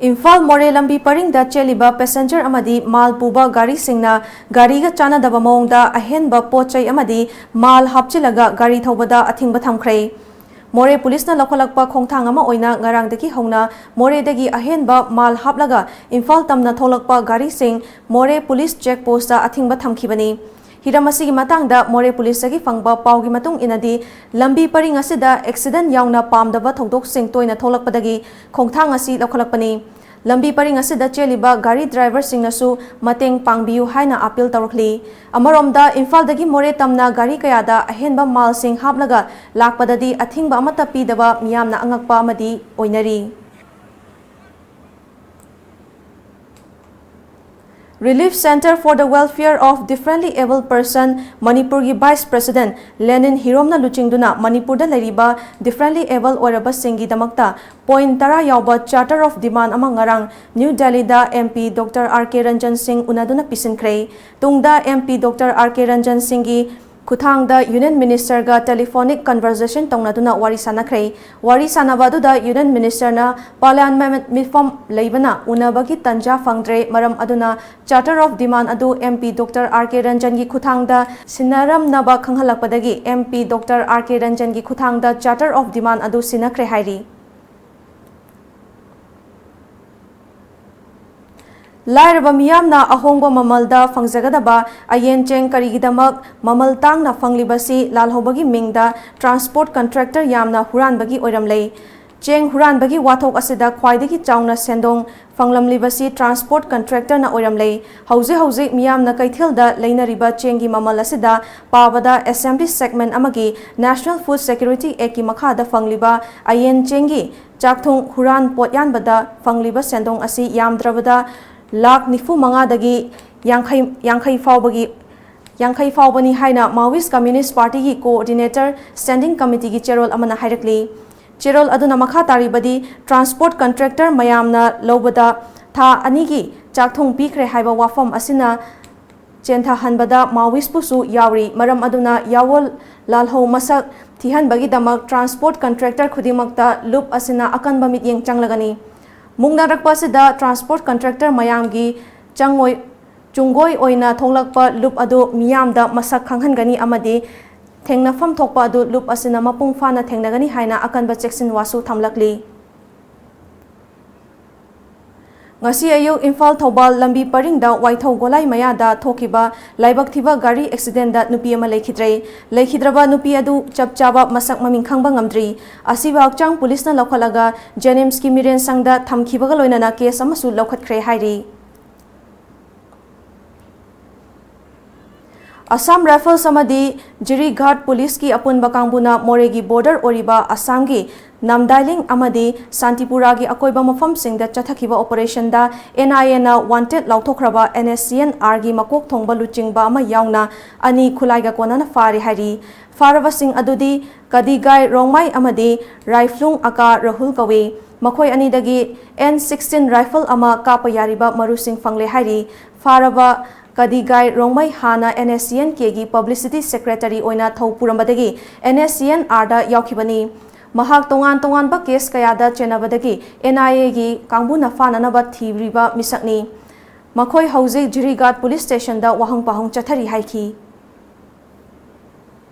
ꯏꯝꯐꯥꯜ ꯃꯣꯔꯦ ꯂꯝꯕꯤ ꯄꯔꯤꯡꯗ ꯆꯦꯜꯂꯤꯕ passenger ꯑꯃꯗꯤ ꯃꯥꯜ ꯄꯨꯕ ꯒꯥꯔꯤꯁꯤꯡꯅ ꯒꯥꯔꯤꯒ ꯆꯥꯟꯅꯗꯕ ꯃꯑꯣꯡꯗ ꯑꯍꯦꯟꯕ ꯄꯣꯠ ꯆꯩ ꯑꯃꯗꯤ ꯃꯥꯜ ꯍꯥꯞꯆꯤꯜꯂꯒ ꯒꯥꯔꯤ ꯊꯧꯕꯗ ꯑꯊꯤꯡꯕ ꯊꯝꯈ꯭ꯔꯦ꯫ ꯃꯣꯔꯦ ꯄꯨꯂꯤꯁꯅ ꯂꯧꯈꯠꯂꯛꯄ ꯈꯣꯡꯊꯥꯡ ꯑꯃ ꯑꯣꯏꯅ ꯉꯔꯥꯡꯗꯒꯤ ꯍꯧꯅ ꯃꯣꯔꯦꯗꯒꯤ ꯑꯍꯦꯟꯕ ꯃꯥꯜ ꯍꯥꯞꯂꯒ ꯏꯝꯐꯥꯜ ꯇꯝꯅ ꯊꯣꯛꯂꯛꯄ ꯒꯥꯔꯤꯁꯤꯡ ꯃꯣꯔꯦ ꯄꯨꯂꯤꯁ check postꯇ ꯑꯊꯤꯡꯕ ꯊꯝꯈꯤꯕꯅꯤ꯫ ꯍꯤꯔꯝ ꯑꯁꯤꯒꯤ ꯃꯇꯥꯡꯗ ꯃꯣꯔꯦ ꯄꯨꯂꯤꯁꯇꯒꯤ ꯐꯪꯕ ꯄꯥꯎꯒꯤ ꯃꯇꯨꯡ ꯏꯟꯅꯗꯤ, ꯂꯝꯕꯤ ꯄꯔꯤꯡ ꯑꯁꯤꯗ accident ꯌꯥꯎꯅ ꯄꯥꯝꯗꯕ ꯊꯧꯗꯣꯛꯁꯤꯡ ꯇꯣꯏꯅ ꯊꯣꯛꯂꯛꯄꯗꯒꯤ ꯈꯣꯡꯊꯥꯡ ꯑꯁꯤ ꯂꯧꯈꯠꯂꯛꯄꯅꯤ꯫ ꯂꯝꯕꯤ ꯄꯔꯤꯡ ꯑꯁꯤꯗ ꯆꯦꯜꯂꯤꯕ ꯒꯥꯔꯤ ꯗ꯭ꯔꯥꯏꯚꯔꯁꯤꯡꯅꯁꯨ ꯃꯇꯦꯡ ꯄꯥꯡꯕꯤꯌꯨ ꯍꯥꯏꯅ ꯑꯥꯄꯤꯜ ꯇꯧꯔꯛꯂꯤ꯫ ꯑꯃꯔꯣꯝꯗ, ꯏꯝꯐꯥꯜꯗꯒꯤ ꯃꯣꯔꯦ ꯇꯝꯅ ꯒꯥꯔꯤ ꯀꯌꯥꯗ ꯑꯍꯦꯟꯕ ꯃꯥꯜꯁꯤꯡ ꯍꯥꯞꯂꯒ ꯂꯥꯛꯄꯗꯗꯤ ꯑꯊꯤꯡꯕ ꯑꯃꯠꯇ ꯄꯤꯗꯕ ꯃꯤꯌꯥꯝꯅ ꯑꯉꯛꯄ ꯑꯃꯗꯤ ꯑꯣꯏꯅꯔꯤ꯫ Relief Centre for the Welfare of Differently Abled Person, ꯃꯅꯤꯄꯨꯔꯒꯤ ꯚꯥꯏꯁ ꯄ꯭ꯔꯦꯁꯤꯗꯦꯟꯠ ꯂꯦꯅꯤꯟ ꯍꯤꯔꯣꯝꯅ ꯂꯨꯆꯤꯡꯗꯨꯅ ꯃꯅꯤꯄꯨꯔꯗ ꯂꯩꯔꯤꯕ differently abled ꯑꯣꯏꯔꯕꯁꯤꯡꯒꯤꯗꯃꯛꯇ point ꯇꯔꯥ ꯌꯥꯎꯕ Charter of Demand ꯑꯃ ꯉꯔꯥꯡ ꯅ꯭ꯌꯨ ꯗꯦꯜꯂꯤꯗ MP Doctor R K Ranjan Singh ꯎꯅꯗꯨꯅ ꯄꯤꯁꯤꯟꯈ꯭ꯔꯦ꯫ ꯇꯨꯡꯗ MP Doctor R K Ranjan Singhꯒꯤ ꯈꯨꯠꯊꯥꯡꯗ Union Ministerꯒ telephonic conversation ꯇꯧꯅꯗꯨꯅ ꯋꯥꯔꯤ ꯁꯥꯟꯅꯈ꯭ꯔꯦ꯫ ꯋꯥꯔꯤ ꯁꯥꯟꯅꯕ ꯑꯗꯨꯗ Union Ministerꯅ ꯄꯥꯂꯥꯟ ꯃ-, ꯃꯤꯐꯝ ꯂꯩꯕꯅ ꯎꯅꯕꯒꯤ ꯇꯟꯖꯥ ꯐꯪꯗ꯭ꯔꯦ, ꯃꯔꯝ ꯑꯗꯨꯅ Charter of Demand ꯑꯗꯨ MP Doctor R K Ranjanꯒꯤ ꯈꯨꯠꯊꯥꯡꯗ ꯁꯤꯟꯅꯔꯝꯅꯕ ꯈꯪꯍꯜꯂꯛꯄꯗꯒꯤ MP Doctor R K Ranjanꯒꯤ ꯈꯨꯠꯊꯥꯡꯗ Charter of Demand ꯑꯗꯨ ꯁꯤꯟꯅꯈ꯭ꯔꯦ ꯍꯥꯏꯔꯤ꯫ ꯂꯥꯏꯔꯕ ꯃꯤꯌꯥꯝꯅ ꯑꯍꯣꯡꯕ ꯃꯃꯜꯗ ꯐꯪꯖꯒꯗꯕ ꯑꯌꯦꯟ ꯆꯦꯡ ꯀꯔꯤꯒꯤꯗꯃꯛ ꯃꯃꯜ ꯇꯥꯡꯅ ꯐꯪꯂꯤꯕꯁꯤ ꯂꯥꯜꯍꯧꯕꯒꯤ ꯃꯤꯡꯗ transport contractor ꯌꯥꯝꯅ ꯍꯨꯔꯥꯟꯕꯒꯤ ꯑꯣꯏꯔꯝꯂꯦ꯫ ꯆꯦꯡ ꯍꯨꯔꯥꯟꯕꯒꯤ ꯋꯥꯊꯣꯛ ꯑꯁꯤꯗ ꯈ꯭ꯋꯥꯏꯗꯒꯤ ꯆꯥꯎꯅ ꯁꯦꯟꯗꯣꯡ ꯐꯪꯂꯝꯂꯤꯕꯁꯤ transport contractorꯅ ꯑꯣꯏꯔꯝꯂꯦ꯫ ꯍꯧꯖꯤꯛ ꯍꯧꯖꯤꯛ ꯃꯤꯌꯥꯝꯅ ꯀꯩꯊꯦꯜꯗ ꯂꯩꯅꯔꯤꯕ ꯆꯦꯡꯒꯤ ꯃꯃꯜ ꯑꯁꯤꯗ ꯄꯥꯕꯗ assembly segment ꯑꯃꯒꯤ National Food Security Actꯀꯤ ꯃꯈꯥꯗ ꯐꯪꯂꯤꯕ ꯑꯌꯦꯟ ꯆꯦꯡꯒꯤ ꯆꯥꯛꯊꯨꯡ ꯍꯨꯔꯥꯟ ꯄꯣꯠ ꯌꯥꯟꯕꯗ ꯐꯪꯂꯤꯕ ꯁꯦꯟꯗꯣꯡ ꯑꯁꯤ ꯌꯥꯝꯗ꯭ꯔꯕꯗ ꯂꯥꯈ ꯅꯤꯐꯨ ꯃꯉꯥꯗꯒꯤ ꯌꯥꯡꯈꯩ, ꯌꯥꯡꯈꯩ ꯐꯥꯎꯕꯒꯤ, ꯌꯥꯡꯈꯩ ꯐꯥꯎꯕꯅꯤ ꯍꯥꯏꯅ Maoist Communist Partyꯒꯤ coordinator standing committeeꯒꯤ ꯆꯦꯔꯣꯜ ꯑꯃꯅ ꯍꯥꯏꯔꯛꯂꯤ꯫ ꯆꯦꯔꯣꯜ ꯑꯗꯨꯅ ꯃꯈꯥ ꯇꯥꯔꯤꯕꯗꯤ, transport contractor ꯃꯌꯥꯝꯅ ꯂꯧꯕꯗ ꯊꯥ ꯑꯅꯤꯒꯤ ꯆꯥꯛꯊꯨꯡ ꯄꯤꯈ꯭ꯔꯦ ꯍꯥꯏꯕ ꯋꯥꯐꯝ ꯑꯁꯤꯅ ꯆꯦꯟꯊꯍꯟꯕꯗ Maoistꯄꯨꯁꯨ ꯌꯥꯎꯔꯤ꯫ ꯃꯔꯝ ꯑꯗꯨꯅ ꯌꯥꯋꯣꯜ ꯂꯥꯜꯍꯧ ꯃꯁꯛ ꯊꯤꯍꯟꯕꯒꯤꯗꯃꯛ transport contractor ꯈꯨꯗꯤꯡꯃꯛꯇ ꯂꯨꯞ ꯑꯁꯤꯅ ꯑꯀꯟꯕ ꯃꯤꯠꯌꯦꯡ ꯆꯪꯂꯒꯅꯤ꯫ ꯃꯨꯛꯅꯔꯛꯄ ꯑꯁꯤꯗ transport contractor ꯃꯌꯥꯝꯒꯤ ꯆꯪꯑꯣꯏ-, ꯆꯨꯡꯒꯣꯏ ꯑꯣꯏꯅ ꯊꯣꯛꯂꯛꯄ ꯂꯨꯞ ꯑꯗꯨ ꯃꯤꯌꯥꯝꯗ ꯃꯁꯛ ꯈꯪꯍꯟꯒꯅꯤ ꯑꯃꯗꯤ ꯊꯦꯡꯅꯐꯝ ꯊꯣꯛꯄ ꯑꯗꯨ ꯂꯨꯞ ꯑꯁꯤꯅ ꯃꯄꯨꯡ ꯐꯥꯅ ꯊꯦꯡꯅꯒꯅꯤ ꯍꯥꯏꯅ ꯑꯀꯟꯕ ꯆꯦꯛꯁꯤꯟꯋꯥꯁꯨ ꯊꯝꯂꯛꯂꯤ꯫ ꯉꯁꯤ ꯑꯌꯨꯛ ꯏꯝꯐꯥꯜ ꯊꯧꯕꯥꯜ ꯂꯝꯕꯤ ꯄꯔꯤꯡꯗ ꯋꯥꯏꯊꯧ ꯒꯣꯂꯥꯏ ꯃꯌꯥꯗ ꯊꯣꯛꯈꯤꯕ ꯂꯥꯏꯕꯛ ꯊꯤꯕ ꯒꯥꯔꯤ ꯑꯦꯛꯁꯤꯗꯦꯟꯗ ꯅꯨꯄꯤ ꯑꯃ ꯂꯩꯈꯤꯗ꯭ꯔꯦ꯫ ꯂꯩꯈꯤꯗ꯭ꯔꯕ ꯅꯨꯄꯤ ꯑꯗꯨ ꯆꯞ ꯆꯥꯕ ꯃꯁꯛ ꯃꯃꯤꯡ ꯈꯪꯕ ꯉꯝꯗ꯭ꯔꯤ꯫ ꯑꯁꯤꯕ ꯍꯛꯆꯥꯡ ꯄꯨꯂꯤꯁꯅ ꯂꯧꯈꯠꯂꯒ ꯖꯦꯅꯤꯝꯁꯀꯤ ꯃꯤꯔꯦꯟ ꯁꯪꯗ ꯊꯝꯈꯤꯕꯒ ꯂꯣꯏꯅꯅ ꯀꯦꯁ ꯑꯃꯁꯨ ꯂꯧꯈꯠꯈ꯭ꯔꯦ ꯍꯥꯏꯔꯤ꯫ ꯑꯁꯥꯝ ꯔꯥꯏꯐꯜꯁ ꯑꯃꯗꯤ ꯖꯤꯔꯤꯘꯥꯠ ꯄꯨꯂꯤꯁꯀꯤ ꯑꯄꯨꯟꯕ ꯀꯥꯡꯕꯨꯅ ꯃꯣꯔꯦꯒꯤ ꯕꯣꯔꯗꯔ ꯑꯣꯏꯔꯤꯕ ꯑꯁꯥꯝꯒꯤ ꯅꯥꯝꯗꯥꯏꯂꯤꯡ ꯑꯃꯗꯤ ꯁꯥꯟꯇꯤꯄꯨꯔꯥꯒꯤ ꯑꯀꯣꯏꯕ ꯃꯐꯝꯁꯤꯡꯗ ꯆꯠꯊꯈꯤꯕ ꯑꯣꯄꯔꯦꯁꯟꯗ ꯑꯦꯟ ꯑꯥꯏ ꯑꯦꯅ ꯋꯥꯟꯇꯦꯗ ꯂꯥꯎꯊꯣꯛꯈ꯭ꯔꯕ ꯑꯦꯟ ꯑꯦꯁ ꯁꯤ ꯑꯦꯟ ꯑꯥꯔꯒꯤ ꯃꯀꯣꯛ ꯊꯣꯡꯕ ꯂꯨꯆꯤꯡꯕ ꯑꯃ ꯌꯥꯎꯅ ꯑꯅꯤ ꯈꯨꯠꯂꯥꯏꯒ ꯀꯣꯟꯅꯅ ꯐꯥꯔꯦ ꯍꯥꯏꯔꯤ꯫ ꯐꯥꯔꯕꯁꯤꯡ ꯑꯗꯨꯗꯤ ꯀꯗꯤꯒꯥꯏ ꯔꯣꯡꯃꯥꯏ ꯑꯃꯗꯤ ꯔꯥꯏꯐ꯭ꯂꯨꯡ ꯑꯀꯥ ꯔꯥꯍꯨꯜ ꯀꯧꯏ꯫ ꯃꯈꯣꯏ ꯑꯅꯤꯗꯒꯤ ꯑꯦꯟ ꯁꯤꯛꯁꯇꯤꯟ ꯔꯥꯏꯐꯜ ꯑꯃ ꯀꯥꯞꯄ ꯌꯥꯔꯤꯕ ꯃꯔꯨꯁꯤꯡ ꯐꯪꯂꯦ ꯍꯥꯏꯔꯤ꯫ ꯐꯥꯔꯕ ꯀꯗꯤꯒꯥꯏ ꯔꯣꯡꯃꯩ ꯍꯥꯟꯅ and S C and ꯀꯦꯒꯤ publicity secretary ꯑꯣꯏꯅ ꯊꯧ ꯄꯨꯔꯝꯕꯗꯒꯤ ꯑꯦꯟ ꯑꯦꯁ ꯁꯤ ꯑꯦꯟ ꯑꯥꯔꯗ ꯌꯥꯎꯈꯤꯕꯅꯤ꯫ ꯃꯍꯥꯛ ꯇꯣꯉꯥꯟ ꯇꯣꯉꯥꯟꯕ ꯀꯦꯁ ꯀꯌꯥꯗ ꯆꯦꯟꯅꯕꯗꯒꯤ ꯑꯦꯟ ꯑꯥꯏ ꯑꯦꯒꯤ ꯀꯥꯡꯕꯨꯅ ꯐꯥꯅꯅꯕ ꯊꯤꯔꯤꯕ ꯃꯤꯁꯛꯅꯤ꯫ ꯃꯈꯣꯏ ꯍꯧꯖꯤꯛ ꯖꯤꯔꯤꯒꯥꯠ ꯄꯨꯂꯤꯁ ꯁ꯭ꯇꯦꯁꯟꯗ ꯋꯥꯍꯪ ꯄꯥꯎꯍꯪ ꯆꯠꯊꯔꯤ ꯍꯥꯏꯈꯤ꯫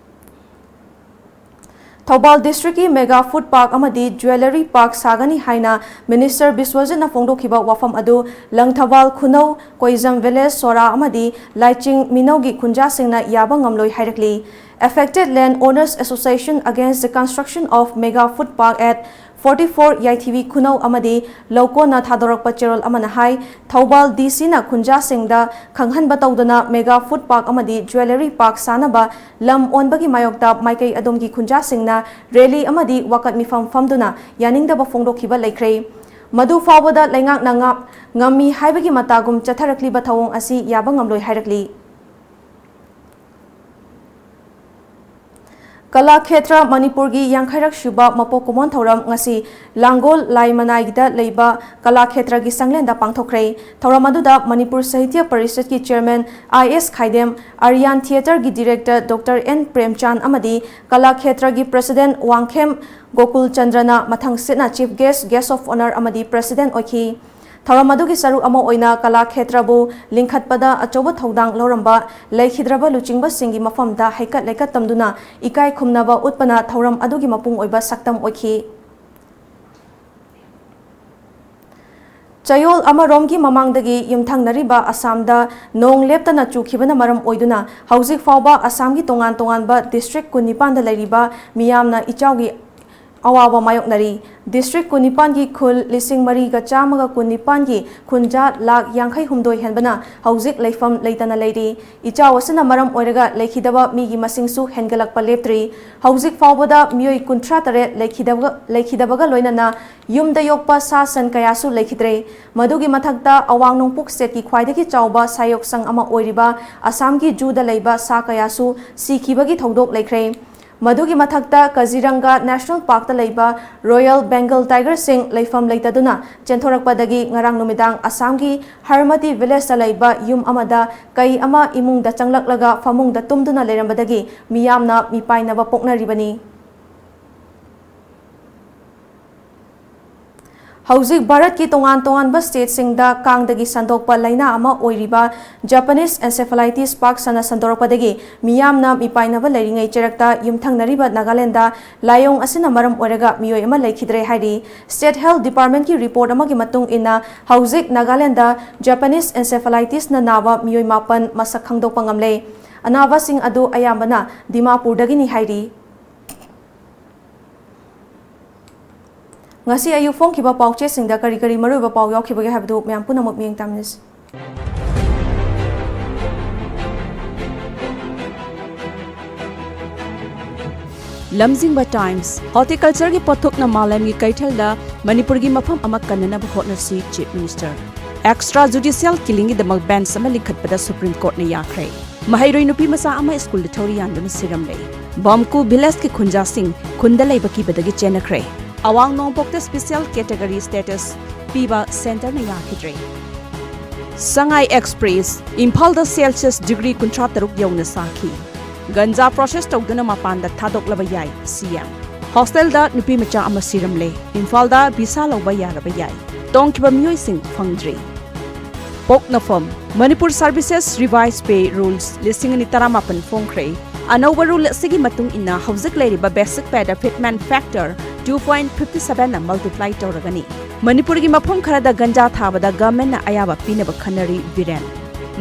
ꯊꯧꯕꯥꯜ ꯗꯤꯁꯇ꯭ꯔꯤꯛꯀꯤ ꯃꯦꯒꯥ ꯐꯨꯗ ꯄꯥꯔꯛ ꯑꯃꯗꯤ ꯖ꯭ꯋꯦꯂꯔꯤ ꯄꯥꯔꯛ ꯁꯥꯒꯅꯤ ꯍꯥꯏꯅ ꯃꯤꯅꯤꯁꯇꯔ ꯕꯤꯁ꯭ꯋꯖꯤꯠꯅ ꯐꯣꯡꯗꯣꯛꯈꯤꯕ ꯋꯥꯐꯝ ꯑꯗꯨ ꯂꯪꯊꯕꯥꯜ ꯈꯨꯅꯧ, ꯀꯣꯏꯖꯝ ꯚꯤꯂꯦꯖ, ꯁꯣꯔꯥ ꯑꯃꯗꯤ ꯂꯥꯏꯆꯤꯡ ꯃꯤꯅꯧꯒꯤ ꯈꯨꯟꯖꯥꯁꯤꯡꯅ ꯌꯥꯕ ꯉꯝꯂꯣꯏ ꯍꯥꯏꯔꯛꯂꯤ꯫ Affected Land Owners Association Against the Construction of Mega Food Park at forty four ꯌꯥꯏꯊꯤꯕꯤ ꯈꯨꯅꯧ ꯑꯃꯗꯤ ꯂꯧꯀꯣꯟꯅ ꯊꯥꯗꯣꯔꯛꯄ ꯆꯦꯔꯣꯜ ꯑꯃꯅ ꯍꯥꯏ, ꯊꯧꯕꯥꯜ ꯗꯤ ꯁꯤꯅ ꯈꯨꯟꯖꯥꯁꯤꯡꯗ ꯈꯪꯍꯟꯕ ꯇꯧꯗꯅ ꯃꯦꯒꯥ ꯐꯨꯗ ꯄꯥꯔꯛ ꯑꯃꯗꯤ ꯖ꯭ꯋꯦꯂꯔꯤ ꯄꯥꯔꯛ ꯁꯥꯅꯕ ꯂꯝ ꯑꯣꯟꯕꯒꯤ ꯃꯥꯌꯣꯛꯇ ꯃꯥꯏꯀꯩ ꯑꯗꯣꯝꯒꯤ ꯈꯨꯟꯖꯥꯁꯤꯡꯅ ꯔꯦꯂꯤ ꯑꯃꯗꯤ ꯋꯥꯀꯠ ꯃꯤꯐꯝ ꯐꯝꯗꯨꯅ ꯌꯥꯅꯤꯡꯗꯕ ꯐꯣꯡꯗꯣꯛꯈꯤꯕ ꯂꯩꯈ꯭ꯔꯦ꯫ ꯃꯗꯨ ꯐꯥꯎꯕꯗ ꯂꯩꯉꯥꯛꯅ ꯉꯥꯛ-, ꯉꯝꯃꯤ ꯍꯥꯏꯕꯒꯤ ꯃꯇꯥꯒꯨꯝ ꯆꯠꯊꯔꯛꯂꯤꯕ ꯊꯧꯑꯣꯡ ꯑꯁꯤ ꯌꯥꯕ ꯉꯝꯂꯣꯏ ꯍꯥꯏꯔꯛꯂꯤ꯫ ꯀꯂꯥꯈꯦꯇ꯭ꯔ ꯃꯅꯤꯄꯨꯔꯒꯤ ꯌꯥꯡꯈꯩꯔꯛ ꯁꯨꯕ ꯃꯄꯣꯛ ꯀꯨꯝꯑꯣꯟ ꯊꯧꯔꯝ ꯉꯁꯤ ꯂꯥꯡꯒꯣꯜ ꯂꯥꯏꯃꯅꯥꯏꯗ ꯂꯩꯕ ꯀꯂꯥꯈꯦꯇ꯭ꯔꯒꯤ ꯆꯪꯂꯦꯟꯗ ꯄꯥꯡꯊꯣꯛꯈ꯭ꯔꯦ꯫ ꯊꯧꯔꯝ ꯑꯗꯨꯗ ꯃꯅꯤꯄꯨꯔ ꯁꯥꯍꯤꯇ꯭ꯌ ꯄꯔꯤꯁꯠꯀꯤ chairman I S Khaidem, Aryan ꯊꯤꯌꯦꯇꯔꯒꯤ ꯗꯤꯔꯦꯛꯇꯔ ꯗꯣꯛꯇꯔ ꯑꯦꯟ ꯄ꯭ꯔꯦꯝꯆꯥꯟ ꯑꯃꯗꯤ ꯀꯂꯥꯈꯦꯇ꯭ꯔꯒꯤ ꯄ꯭ꯔꯁꯤꯗꯦꯟ ꯋꯥꯡꯈꯦꯝ ꯒꯣꯀꯨꯜ ꯆꯟꯗ꯭ꯔꯅ ꯃꯊꯪꯁꯤꯠꯅ chief guest, guest of honour ꯑꯃꯗꯤ ꯄ꯭ꯔꯁꯤꯗꯦꯟ ꯑꯣꯏꯈꯤ꯫ ꯊꯧꯔꯝ ꯑꯗꯨꯒꯤ ꯁꯔꯨꯛ ꯑꯃ ꯑꯣꯏꯅ ꯀꯂꯥꯈꯦꯇ꯭ꯔꯕꯨ ꯂꯤꯡꯈꯠꯄꯗ ꯑꯆꯧꯕ ꯊꯧꯗꯥꯡ ꯂꯧꯔꯝꯕ ꯂꯩꯈꯤꯗ꯭ꯔꯕ ꯂꯨꯆꯤꯡꯕꯁꯤꯡꯒꯤ ꯃꯐꯝꯗ ꯍꯩꯀꯠ ꯂꯩꯀꯠ ꯇꯝꯗꯨꯅ ꯏꯀꯥꯏ ꯈꯨꯝꯅꯕ ꯎꯠꯄꯅ ꯊꯧꯔꯝ ꯑꯗꯨꯒꯤ ꯃꯄꯨꯡ ꯑꯣꯏꯕ ꯁꯛꯇꯝ ꯑꯣꯏꯈꯤ꯫ ꯆꯌꯣꯜ ꯑꯃꯔꯣꯝꯒꯤ ꯃꯃꯥꯡꯗꯒꯤ ꯌꯨꯝꯊꯪꯅꯔꯤꯕ ꯑꯁꯥꯝꯗ ꯅꯣꯡ ꯂꯦꯞꯇꯅ ꯆꯨꯈꯤꯕꯅ ꯃꯔꯝ ꯑꯣꯏꯗꯨꯅ ꯍꯧꯖꯤꯛ ꯐꯥꯎꯕ ꯑꯁꯥꯝꯒꯤ ꯇꯣꯉꯥꯟ ꯇꯣꯉꯥꯟꯕ district ꯀꯨꯟꯅꯤꯄꯥꯟꯗ ꯂꯩꯔꯤꯕ ꯃꯤꯌꯥꯝꯅ ꯏꯆꯥꯎꯒꯤ ꯑꯋꯥꯕ ꯃꯥꯌꯣꯛꯅꯔꯤ꯫ District ꯀꯨꯟꯅꯤꯄꯥꯟꯒꯤ ꯈꯨꯜ ꯂꯤꯁꯤꯡ ꯃꯔꯤꯒ ꯆꯥꯝꯃꯒ ꯀꯨꯟꯅꯤꯄꯥꯟꯒꯤ ꯈꯨꯟꯖꯥ ꯂꯥꯈ ꯌꯥꯡꯈꯩ ꯍꯨꯝꯗꯣꯏ ꯍꯦꯟꯕꯅ ꯍꯧꯖꯤꯛ ꯂꯩꯐꯝ ꯂꯩꯇꯅ ꯂꯩꯔꯤ꯫ ꯏꯆꯥꯎ ꯑꯁꯤꯅ ꯃꯔꯝ ꯑꯣꯏꯔꯒ ꯂꯩꯈꯤꯗꯕ ꯃꯤꯒꯤ ꯃꯁꯤꯡꯁꯨ ꯍꯦꯟꯒꯠꯂꯛꯄ ꯂꯦꯞꯇ꯭ꯔꯤ꯫ ꯍꯧꯖꯤꯛ ꯐꯥꯎꯕꯗ ꯃꯤꯑꯣꯏ ꯀꯨꯟꯊ꯭ꯔꯥ ꯇꯔꯦꯠ ꯂꯩꯈꯤꯗꯕꯒ, ꯂꯩꯈꯤꯗꯕꯒ ꯂꯣꯏꯅꯅ ꯌꯨꯝꯗ ꯌꯣꯛꯄ ꯁꯥ ꯁꯟ ꯀꯌꯥꯁꯨ ꯂꯩꯈꯤꯗ꯭ꯔꯦ꯫ ꯃꯗꯨꯒꯤ ꯃꯊꯛꯇ ꯑꯋꯥꯡ ꯅꯣꯡꯄꯣꯛ state ꯀꯤ ꯈ꯭ꯋꯥꯏꯗꯒꯤ ꯆꯥꯎꯕ ꯁꯥꯌꯣꯛꯁꯪ ꯑꯃ ꯑꯣꯏꯔꯤꯕ ꯑꯁꯥꯝꯒꯤ ꯖꯨꯗ ꯂꯩꯕ ꯁꯥ ꯀꯌꯥꯁꯨ ꯁꯤꯈꯤꯕꯒꯤ ꯊꯧꯗꯣꯛ ꯂꯩꯈ꯭ꯔꯦ꯫ ꯃꯗꯨꯒꯤ ꯃꯊꯛꯇ ꯀꯖꯤꯔꯪꯒ National Park ꯇ ꯂꯩꯕ Royal Bengal Tiger ꯁꯤꯡ ꯂꯩꯐꯝ ꯂꯩꯇꯗꯨꯅ ꯆꯦꯟꯊꯣꯔꯛꯄꯗꯒꯤ ꯉꯔꯥꯡ ꯅꯨꯃꯤꯗꯥꯡ ꯑꯁꯥꯝꯒꯤ ꯍꯔꯃꯇꯤ village ꯇ ꯂꯩꯕ ꯌꯨꯝ ꯑꯃꯗ ꯀꯩ ꯑꯃ ꯏꯃꯨꯡꯗ ꯆꯪꯂꯛꯂꯒ ꯐꯃꯨꯡꯗ ꯇꯨꯝꯗꯨꯅ ꯂꯩꯔꯝꯕꯗꯒꯤ ꯃꯤꯌꯥꯝꯅ ꯃꯤꯄꯥꯏꯅꯕ ꯄꯣꯛꯅꯔꯤꯕꯅꯤ꯫ ꯍꯧꯖꯤꯛ ꯚꯥꯔꯠꯀꯤ ꯇꯣꯉꯥꯟ ꯇꯣꯉꯥꯟꯕ state ꯁꯤꯡꯗ ꯀꯥꯡꯗꯒꯤ ꯁꯟꯗꯣꯛꯄ ꯂꯥꯏꯅꯥ ꯑꯃ ꯑꯣꯏꯔꯤꯕ Japanese encephalitis ꯄꯥꯛ ꯁꯟꯅ ꯁꯟꯗꯣꯔꯛꯄꯗꯒꯤ ꯃꯤꯌꯥꯝꯅ ꯃꯤꯄꯥꯏꯅꯕ ꯂꯩꯔꯤꯉꯩ ꯆꯩꯔꯛꯇ ꯌꯨꯝꯊꯪꯅꯔꯤꯕ ꯅꯥꯒꯥꯂꯦꯟꯗ ꯂꯥꯏꯑꯣꯡ ꯑꯁꯤꯅ ꯃꯔꯝ ꯑꯣꯏꯔꯒ ꯃꯤꯑꯣꯏ ꯑꯃ ꯂꯩꯈꯤꯗ꯭ꯔꯦ ꯍꯥꯏꯔꯤ꯫ State Health Department ꯀꯤ report ꯑꯃꯒꯤ ꯃꯇꯨꯡ ꯏꯟꯅ, ꯍꯧꯖꯤꯛ ꯅꯥꯒꯥꯂꯦꯟꯗ Japanese encephalitis ꯅ ꯅꯥꯕ ꯃꯤꯑꯣꯏ ꯃꯥꯄꯟ ꯃꯁꯛ ꯈꯪꯗꯣꯛꯄ ꯉꯝꯂꯦ꯫ ꯑꯅꯥꯕꯁꯤꯡ ꯑꯗꯨ ꯑꯌꯥꯝꯕꯅ ꯗꯤꯃꯥꯄꯨꯔꯗꯒꯤꯅꯤ ꯍꯥꯏꯔꯤ꯫ ꯉꯁꯤ ꯑꯌꯨꯛ ꯐꯣꯡꯈꯤꯕ ꯄꯥꯎꯆꯦꯁꯤꯡꯗ ꯀꯔꯤ ꯀꯔꯤ ꯃꯔꯨꯑꯣꯏꯕ ꯄꯥꯎ ꯌꯥꯎꯈꯤꯕꯒꯦ ꯍꯥꯏꯕꯗꯨ ꯃꯌꯥꯝ ꯄꯨꯝꯅꯃꯛ ꯃꯤꯠꯌꯦꯡ ꯇꯥꯃꯤꯟꯅꯁꯤ꯫ ꯂꯝꯖꯤꯡꯕ Times, horticulture ꯒꯤ ꯄꯣꯠꯊꯣꯛꯅ ꯃꯥꯂꯦꯝꯒꯤ ꯀꯩꯊꯦꯜꯗ ꯃꯅꯤꯄꯨꯔꯒꯤ ꯃꯐꯝ ꯑꯃ ꯀꯟꯅꯅꯕ ꯍꯣꯠꯅꯁꯤ, Chief Minister꯫ Extra judicial killing ꯒꯤꯗꯃꯛ bench ꯑꯃ ꯂꯤꯡꯈꯠꯄꯗ Supreme Court ꯅ ꯌꯥꯈ꯭ꯔꯦ꯫ ꯃꯍꯩꯔꯣꯏ ꯅꯨꯄꯤ ꯃꯆꯥ ꯑꯃ ꯁ꯭ꯀꯨꯜꯗ ꯊꯧꯔꯤ ꯌꯥꯟꯗꯨꯅ ꯁꯤꯔꯝꯂꯦ꯫ ꯕꯝꯀꯨ village ꯀꯤ ꯈꯨꯟꯖꯥꯁꯤꯡ ꯈꯨꯟꯗ ꯂꯩꯕ ꯀꯤꯕꯗꯒꯤ ꯆꯦꯟꯅꯈ꯭ꯔꯦ꯫ ꯑꯋꯥꯡ ꯅꯣꯡꯄꯣꯛꯇ special category status ꯄꯤꯕ centre ꯅ ꯌꯥꯈꯤꯗ꯭ꯔꯦ꯫ ꯁꯉꯥꯏ Express, ꯏꯝꯐꯥꯜꯗ Celsius degree ꯀꯨꯟꯊ꯭ꯔꯥ ꯇꯔꯨꯛ ꯌꯧꯅ ꯁꯥꯈꯤ꯫ ꯒꯟꯖꯥ process ꯇꯧꯗꯨꯅ ꯃꯄꯥꯟꯗ ꯊꯥꯗꯣꯛꯂꯕ ꯌꯥꯏ, C M꯫ Hostel ꯗ ꯅꯨꯄꯤ ꯃꯆꯥ ꯑꯃ ꯁꯤꯔꯝꯂꯦ꯫ ꯏꯝꯐꯥꯜꯗ visa ꯂꯧꯕ ꯌꯥꯔꯕ ꯌꯥꯏ꯫ ꯇꯣꯡꯈꯤꯕ ꯃꯤꯑꯣꯏꯁꯤꯡ ꯐꯪꯗ꯭ꯔꯤ꯫ ꯄꯣꯛꯅꯐꯝ, Manipur Services Revised Pay Rules ꯂꯤꯁꯤꯡ ꯑꯅꯤ ꯇꯔꯥꯃꯥꯄꯟ ꯐꯣꯡꯈ꯭ꯔꯦ꯫ ꯑꯅꯧꯕ rule ꯑꯁꯤꯒꯤ ꯃꯇꯨꯡ ꯏꯟꯅ ꯍꯧꯖꯤꯛ ꯂꯩꯔꯤꯕ basic pay ꯗ fitment factor two point five seven ꯅ multiply ꯇꯧꯔꯒꯅꯤ꯫ ꯃꯅꯤꯄꯨꯔꯒꯤ ꯃꯐꯝ ꯈꯔꯗ ꯒꯟꯖꯥ ꯊꯥꯕꯗ government ꯅ ꯑꯌꯥꯕ ꯄꯤꯅꯕ ꯈꯟꯅꯔꯤ ꯕꯤꯔꯦꯟ꯫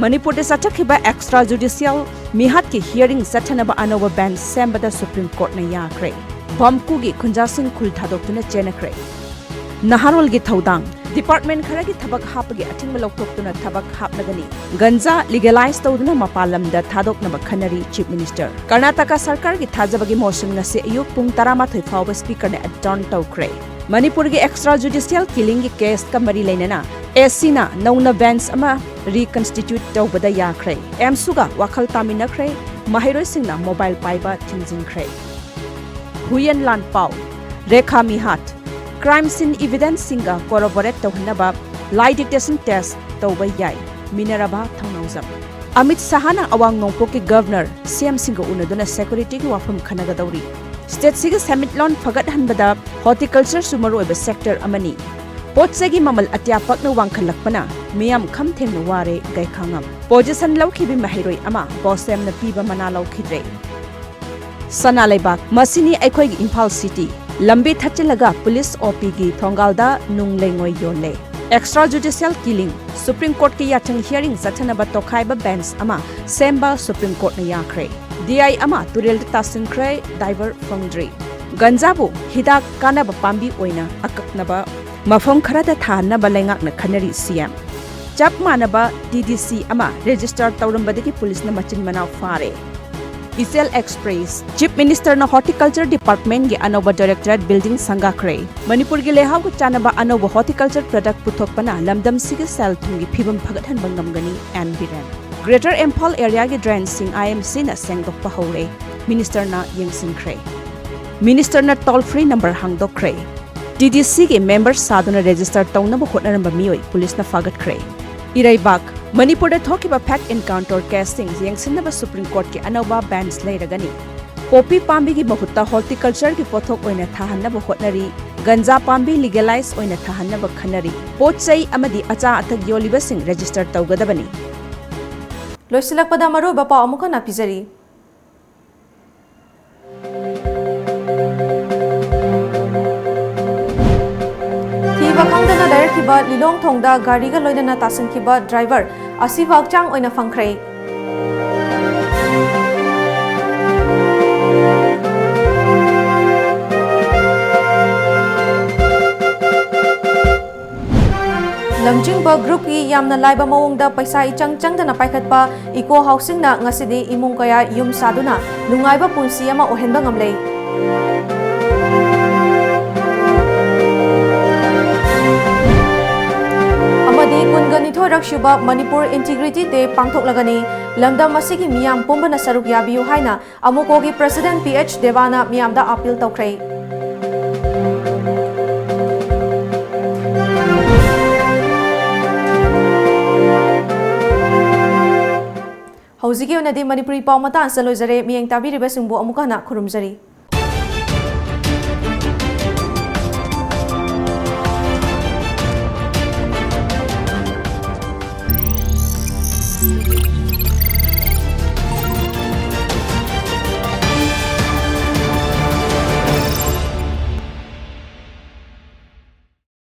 ꯃꯅꯤꯄꯨꯔꯗ ꯆꯠꯊꯈꯤꯕ extra judicial ꯃꯤꯍꯥꯠꯀꯤ hearing ꯆꯠꯊꯅꯕ ꯑꯅꯧꯕ bench ꯁꯦꯝꯕꯗ Supreme Court ꯅ ꯌꯥꯈ꯭ꯔꯦ꯫ ꯚꯝꯀꯨꯒꯤ ꯈꯨꯟꯖꯥꯁꯤꯡ ꯈꯨꯜ ꯊꯥꯗꯣꯛꯇꯨꯅ ꯆꯦꯟꯅꯈ꯭ꯔꯦ꯫ ꯅꯍꯥꯔꯣꯜꯒꯤ ꯊꯧꯗꯥꯡ꯫ Department ꯈꯔꯒꯤ ꯊꯕꯛ ꯍꯥꯞꯄꯒꯤ ꯑꯊꯤꯡꯕ ꯂꯧꯊꯣꯛꯇꯨꯅ ꯊꯕꯛ ꯍꯥꯞꯂꯒꯅꯤ꯫ ꯒꯟꯖꯥ legalize ꯇꯧꯗꯨꯅ ꯃꯄꯥꯟ ꯂꯝꯗ ꯊꯥꯗꯣꯛꯅꯕ ꯈꯟꯅꯔꯤ Chief Minister꯫ ꯀꯔꯅꯥꯇꯀꯥ ꯁꯔꯀꯥꯔꯒꯤ ꯊꯥꯖꯕꯒꯤ motion ꯉꯁꯤ ꯑꯌꯨꯛ ꯄꯨꯡ ꯇꯔꯥꯃꯥꯊꯣꯏ ꯐꯥꯎꯕ Speaker ꯅ adjourn ꯇꯧꯈ꯭ꯔꯦ꯫ ꯃꯅꯤꯄꯨꯔꯒꯤ extra judicial killing ꯒꯤ case ꯀ ꯃꯔꯤ ꯂꯩꯅꯅ A C ꯅ ꯅꯧꯅ bench ꯑꯃ reconstitute ꯇꯧꯕꯗ ꯌꯥꯈ꯭ꯔꯦ꯫ ꯑꯦꯝꯁꯨꯒ ꯋꯥꯈꯜ ꯇꯥꯃꯤꯟꯅꯈ꯭ꯔꯦ꯫ ꯃꯍꯩꯔꯣꯏꯁꯤꯡꯅ mobile ꯄꯥꯏꯕ ꯊꯤꯡꯖꯤꯟꯈ꯭ꯔꯦ꯫ ꯍꯨꯌꯦꯟ ꯂꯥꯟꯄꯥꯎ꯫ ꯔꯦꯈꯥ ꯃꯤꯍꯥꯠ꯫ Crime scene evidence ꯁꯤꯡꯒ corroborate ꯇꯧꯍꯟꯅꯕ lie detector test ꯇꯧꯕ ꯌꯥꯏ꯫ ꯃꯤꯅꯔꯚꯥ ꯊꯧꯅꯥꯎꯖꯝ꯫ ꯑꯃꯤꯠ ꯁꯥꯍꯅ ꯑꯋꯥꯡ ꯅꯣꯡꯄꯣꯛꯀꯤ Governor, C M ꯁꯤꯡꯒ ꯎꯅꯗꯨꯅ security ꯒꯤ ꯋꯥꯐꯝ ꯈꯟꯅꯒꯗꯧꯔꯤ꯫ State ꯁꯤꯒꯤ ꯁꯦꯟꯃꯤꯠꯂꯣꯟ ꯐꯒꯠꯍꯟꯕꯗ horticulture ꯁꯨ ꯃꯔꯨꯑꯣꯏꯕ sector ꯑꯃꯅꯤ꯫ ꯄꯣꯠ ꯆꯩꯒꯤ ꯃꯃꯜ ꯑꯇꯤꯌꯥ ꯄꯛꯅ ꯋꯥꯡꯈꯠꯂꯛꯄꯅ ꯃꯤꯌꯥꯝ ꯈꯝ ꯊꯦꯡꯅ ꯋꯥꯔꯦ ꯒꯩꯈꯥꯉꯝ꯫ Position ꯂꯧꯈꯤꯕꯤ ꯃꯍꯩꯔꯣꯏ ꯑꯃ BOSEM ꯅ ꯄꯤꯕ ꯃꯅꯥ ꯂꯧꯈꯤꯗ꯭ꯔꯦ꯫ ꯁꯅꯥ ꯂꯩꯕꯥꯛ, ꯃꯁꯤꯅꯤ ꯑꯩꯈꯣꯏꯒꯤ ꯏꯝꯐꯥꯜ city꯫ ꯂꯝꯕꯤ ꯊꯠꯆꯤꯜꯂꯒ police O P ꯒꯤ ꯊꯣꯡꯒꯥꯜꯗ ꯅꯨꯡ ꯂꯩꯉꯣꯏ ꯌꯣꯜꯂꯦ꯫ Extra judicial killing, Supreme Court ꯀꯤ ꯌꯥꯊꯪ hearing ꯆꯠꯊꯅꯕ ꯇꯣꯈꯥꯏꯕ bench ꯑꯃ ꯁꯦꯝꯕ Supreme Court ꯅ ꯌꯥꯈ꯭ꯔꯦ꯫ D I ꯑꯃ ꯇꯨꯔꯦꯜꯗ ꯇꯥꯁꯤꯟꯈ꯭ꯔꯦ, diver ꯐꯪꯗ꯭ꯔꯤ꯫ ꯒꯟꯖꯥꯕꯨ ꯍꯤꯗꯥꯛ ꯀꯥꯟꯅꯕ ꯄꯥꯝꯕꯤ ꯑꯣꯏꯅ ꯑꯀꯛꯅꯕ ꯃꯐꯝ ꯈꯔꯗ ꯊꯥꯍꯟꯅꯕ ꯂꯩꯉꯥꯛꯅ ꯈꯟꯅꯔꯤ C M꯫ ꯆꯞ ꯃꯥꯟꯅꯕ T D C ꯑꯃ register ꯇꯧꯔꯝꯕꯗꯒꯤ police ꯅ ꯃꯆꯤꯟ ꯃꯅꯥꯎ ꯐꯥꯔꯦ꯫ ꯏꯆꯦꯜ Express, Chief Minister ꯅ Horticulture Department ꯒꯤ ꯑꯅꯧꯕ Directorate building ꯁꯪꯒꯥꯈ꯭ꯔꯦ꯫ ꯃꯅꯤꯄꯨꯔꯒꯤ ꯂꯩꯍꯥꯎꯒ ꯆꯥꯟꯅꯕ ꯑꯅꯧꯕ horticulture product ꯄꯨꯊꯣꯛꯄꯅ ꯂꯝꯗꯝꯁꯤꯒꯤ ꯁꯦꯜ ꯊꯨꯝꯒꯤ ꯐꯤꯕꯝ ꯐꯒꯠꯍꯟꯕ ꯉꯝꯒꯅꯤ, N Biren. Greater Imphal area ꯒꯤ drain ꯁꯤꯡ I M C ꯅ ꯁꯦꯡꯗꯣꯛꯄ ꯍꯧꯔꯦ, Minister ꯅ ꯌꯦꯡꯁꯤꯟꯈ꯭ꯔꯦ꯫ Minister ꯅ toll free number ꯍꯥꯡꯗꯣꯛꯈ꯭ꯔꯦ꯫ T D C ꯒꯤ member ꯁꯥꯗꯨꯅ register ꯇꯧꯅꯕ ꯍꯣꯠꯅꯔꯝꯕ ꯃꯤꯑꯣꯏ police ꯅ ꯐꯥꯒꯠꯈ꯭ꯔꯦ꯫ ꯏꯔꯩꯕꯥꯛ, ꯃꯅꯤꯄꯨꯔꯗ ꯊꯣꯛꯈꯤꯕ fake encounter case ꯁꯤꯡ ꯌꯦꯡꯁꯤꯟꯅꯕ Supreme Court ꯀꯤ ꯑꯅꯧꯕ bench ꯂꯩꯔꯒꯅꯤ꯫ ꯄꯣꯄꯤ ꯄꯥꯝꯕꯤꯒꯤ ꯃꯍꯨꯠꯇ horticulture ꯒꯤ ꯄꯣꯠꯊꯣꯛ ꯑꯣꯏꯅ ꯊꯥꯍꯟꯅꯕ ꯍꯣꯠꯅꯔꯤ꯫ ꯒꯟꯖꯥ ꯄꯥꯝꯕꯤ legalize ꯑꯣꯏꯅ ꯊꯥꯍꯟꯅꯕ ꯈꯟꯅꯔꯤ꯫ ꯄꯣꯠ ꯆꯩ ꯑꯃꯗꯤ ꯑꯆꯥ ꯑꯊꯛ ꯌꯣꯜꯂꯤꯕꯁꯤꯡ register ꯇꯧꯒꯗꯕꯅꯤ꯫ ꯂꯣꯏꯁꯤꯜꯂꯛꯄꯗ ꯃꯔꯨꯑꯣꯏꯕ ꯄꯥꯎ ꯑꯃꯨꯛ ꯍꯟꯅ ꯄꯤꯖꯔꯤ꯫ ꯂꯤꯂꯣꯡ ꯊꯣꯡꯗ ꯒꯥꯔꯤꯒ ꯂꯣꯏꯅꯅ ꯇꯥꯁꯤꯟꯈꯤꯕ ꯗ꯭ꯔꯥꯏꯚꯔ ꯑꯁꯤꯕ ꯍꯛꯆꯥꯡ ꯑꯣꯏꯅ ꯐꯪꯈ꯭ꯔꯦ꯫ ꯂꯝꯖꯤꯡꯕ ꯒ꯭ꯔꯨꯞꯀꯤ ꯌꯥꯝꯅ ꯂꯥꯏꯕ ꯃꯑꯣꯡꯗ ꯄꯩꯁꯥ ꯏꯆꯪ ꯆꯪꯗꯅ ꯄꯥꯏꯈꯠꯄ ꯏꯀꯣ ꯍꯥꯎꯁꯤꯡꯅ ꯉꯁꯤꯗꯤ ꯏꯃꯨꯡ ꯀꯌꯥ ꯌꯨꯝ ꯁꯥꯗꯨꯅ ꯅꯨꯡꯉꯥꯏꯕ ꯄꯨꯟꯁꯤ ꯑꯃ ꯑꯣꯏꯍꯟꯕ ꯉꯝꯂꯦ꯫ ꯑꯃꯗꯤ ꯀꯨꯟꯒ ꯅꯤꯊꯣꯏꯔꯛ ꯁꯨꯕ ꯃꯅꯤꯄꯨꯔ ꯏꯟꯇꯤꯒ꯭ꯔꯤꯇꯤ ꯗꯦ ꯄꯥꯡꯊꯣꯛꯂꯒꯅꯤ꯫ ꯂꯝꯗꯝ ꯑꯁꯤꯒꯤ ꯃꯤꯌꯥꯝ ꯄꯨꯝꯕꯅ ꯁꯔꯨꯛ ꯌꯥꯕꯤꯌꯨ ꯍꯥꯏꯅ ꯑꯃꯨꯀꯣꯒꯤ ꯄ꯭ꯔꯁꯤꯗꯦꯟꯠ ꯄꯤ ꯑꯩꯆ ꯗꯦꯕꯥꯅ ꯃꯤꯌꯥꯝꯗ ꯑꯥꯄꯤꯜ ꯇꯧꯈ꯭ꯔꯦ꯫ ꯍꯧꯖꯤꯛꯀꯤ ꯑꯣꯏꯅꯗꯤ ꯃꯅꯤꯄꯨꯔꯤ ꯄꯥꯎ ꯃꯇꯥꯡ ꯑꯁꯤꯗ ꯂꯣꯏꯖꯔꯦ꯫ ꯃꯤꯠꯌꯦꯡ ꯇꯥꯕꯤꯔꯤꯕꯁꯤꯡꯕꯨ ꯑꯃꯨꯛꯀ ꯍꯟꯅ ꯈꯨꯔꯨꯝꯖꯔꯤ꯫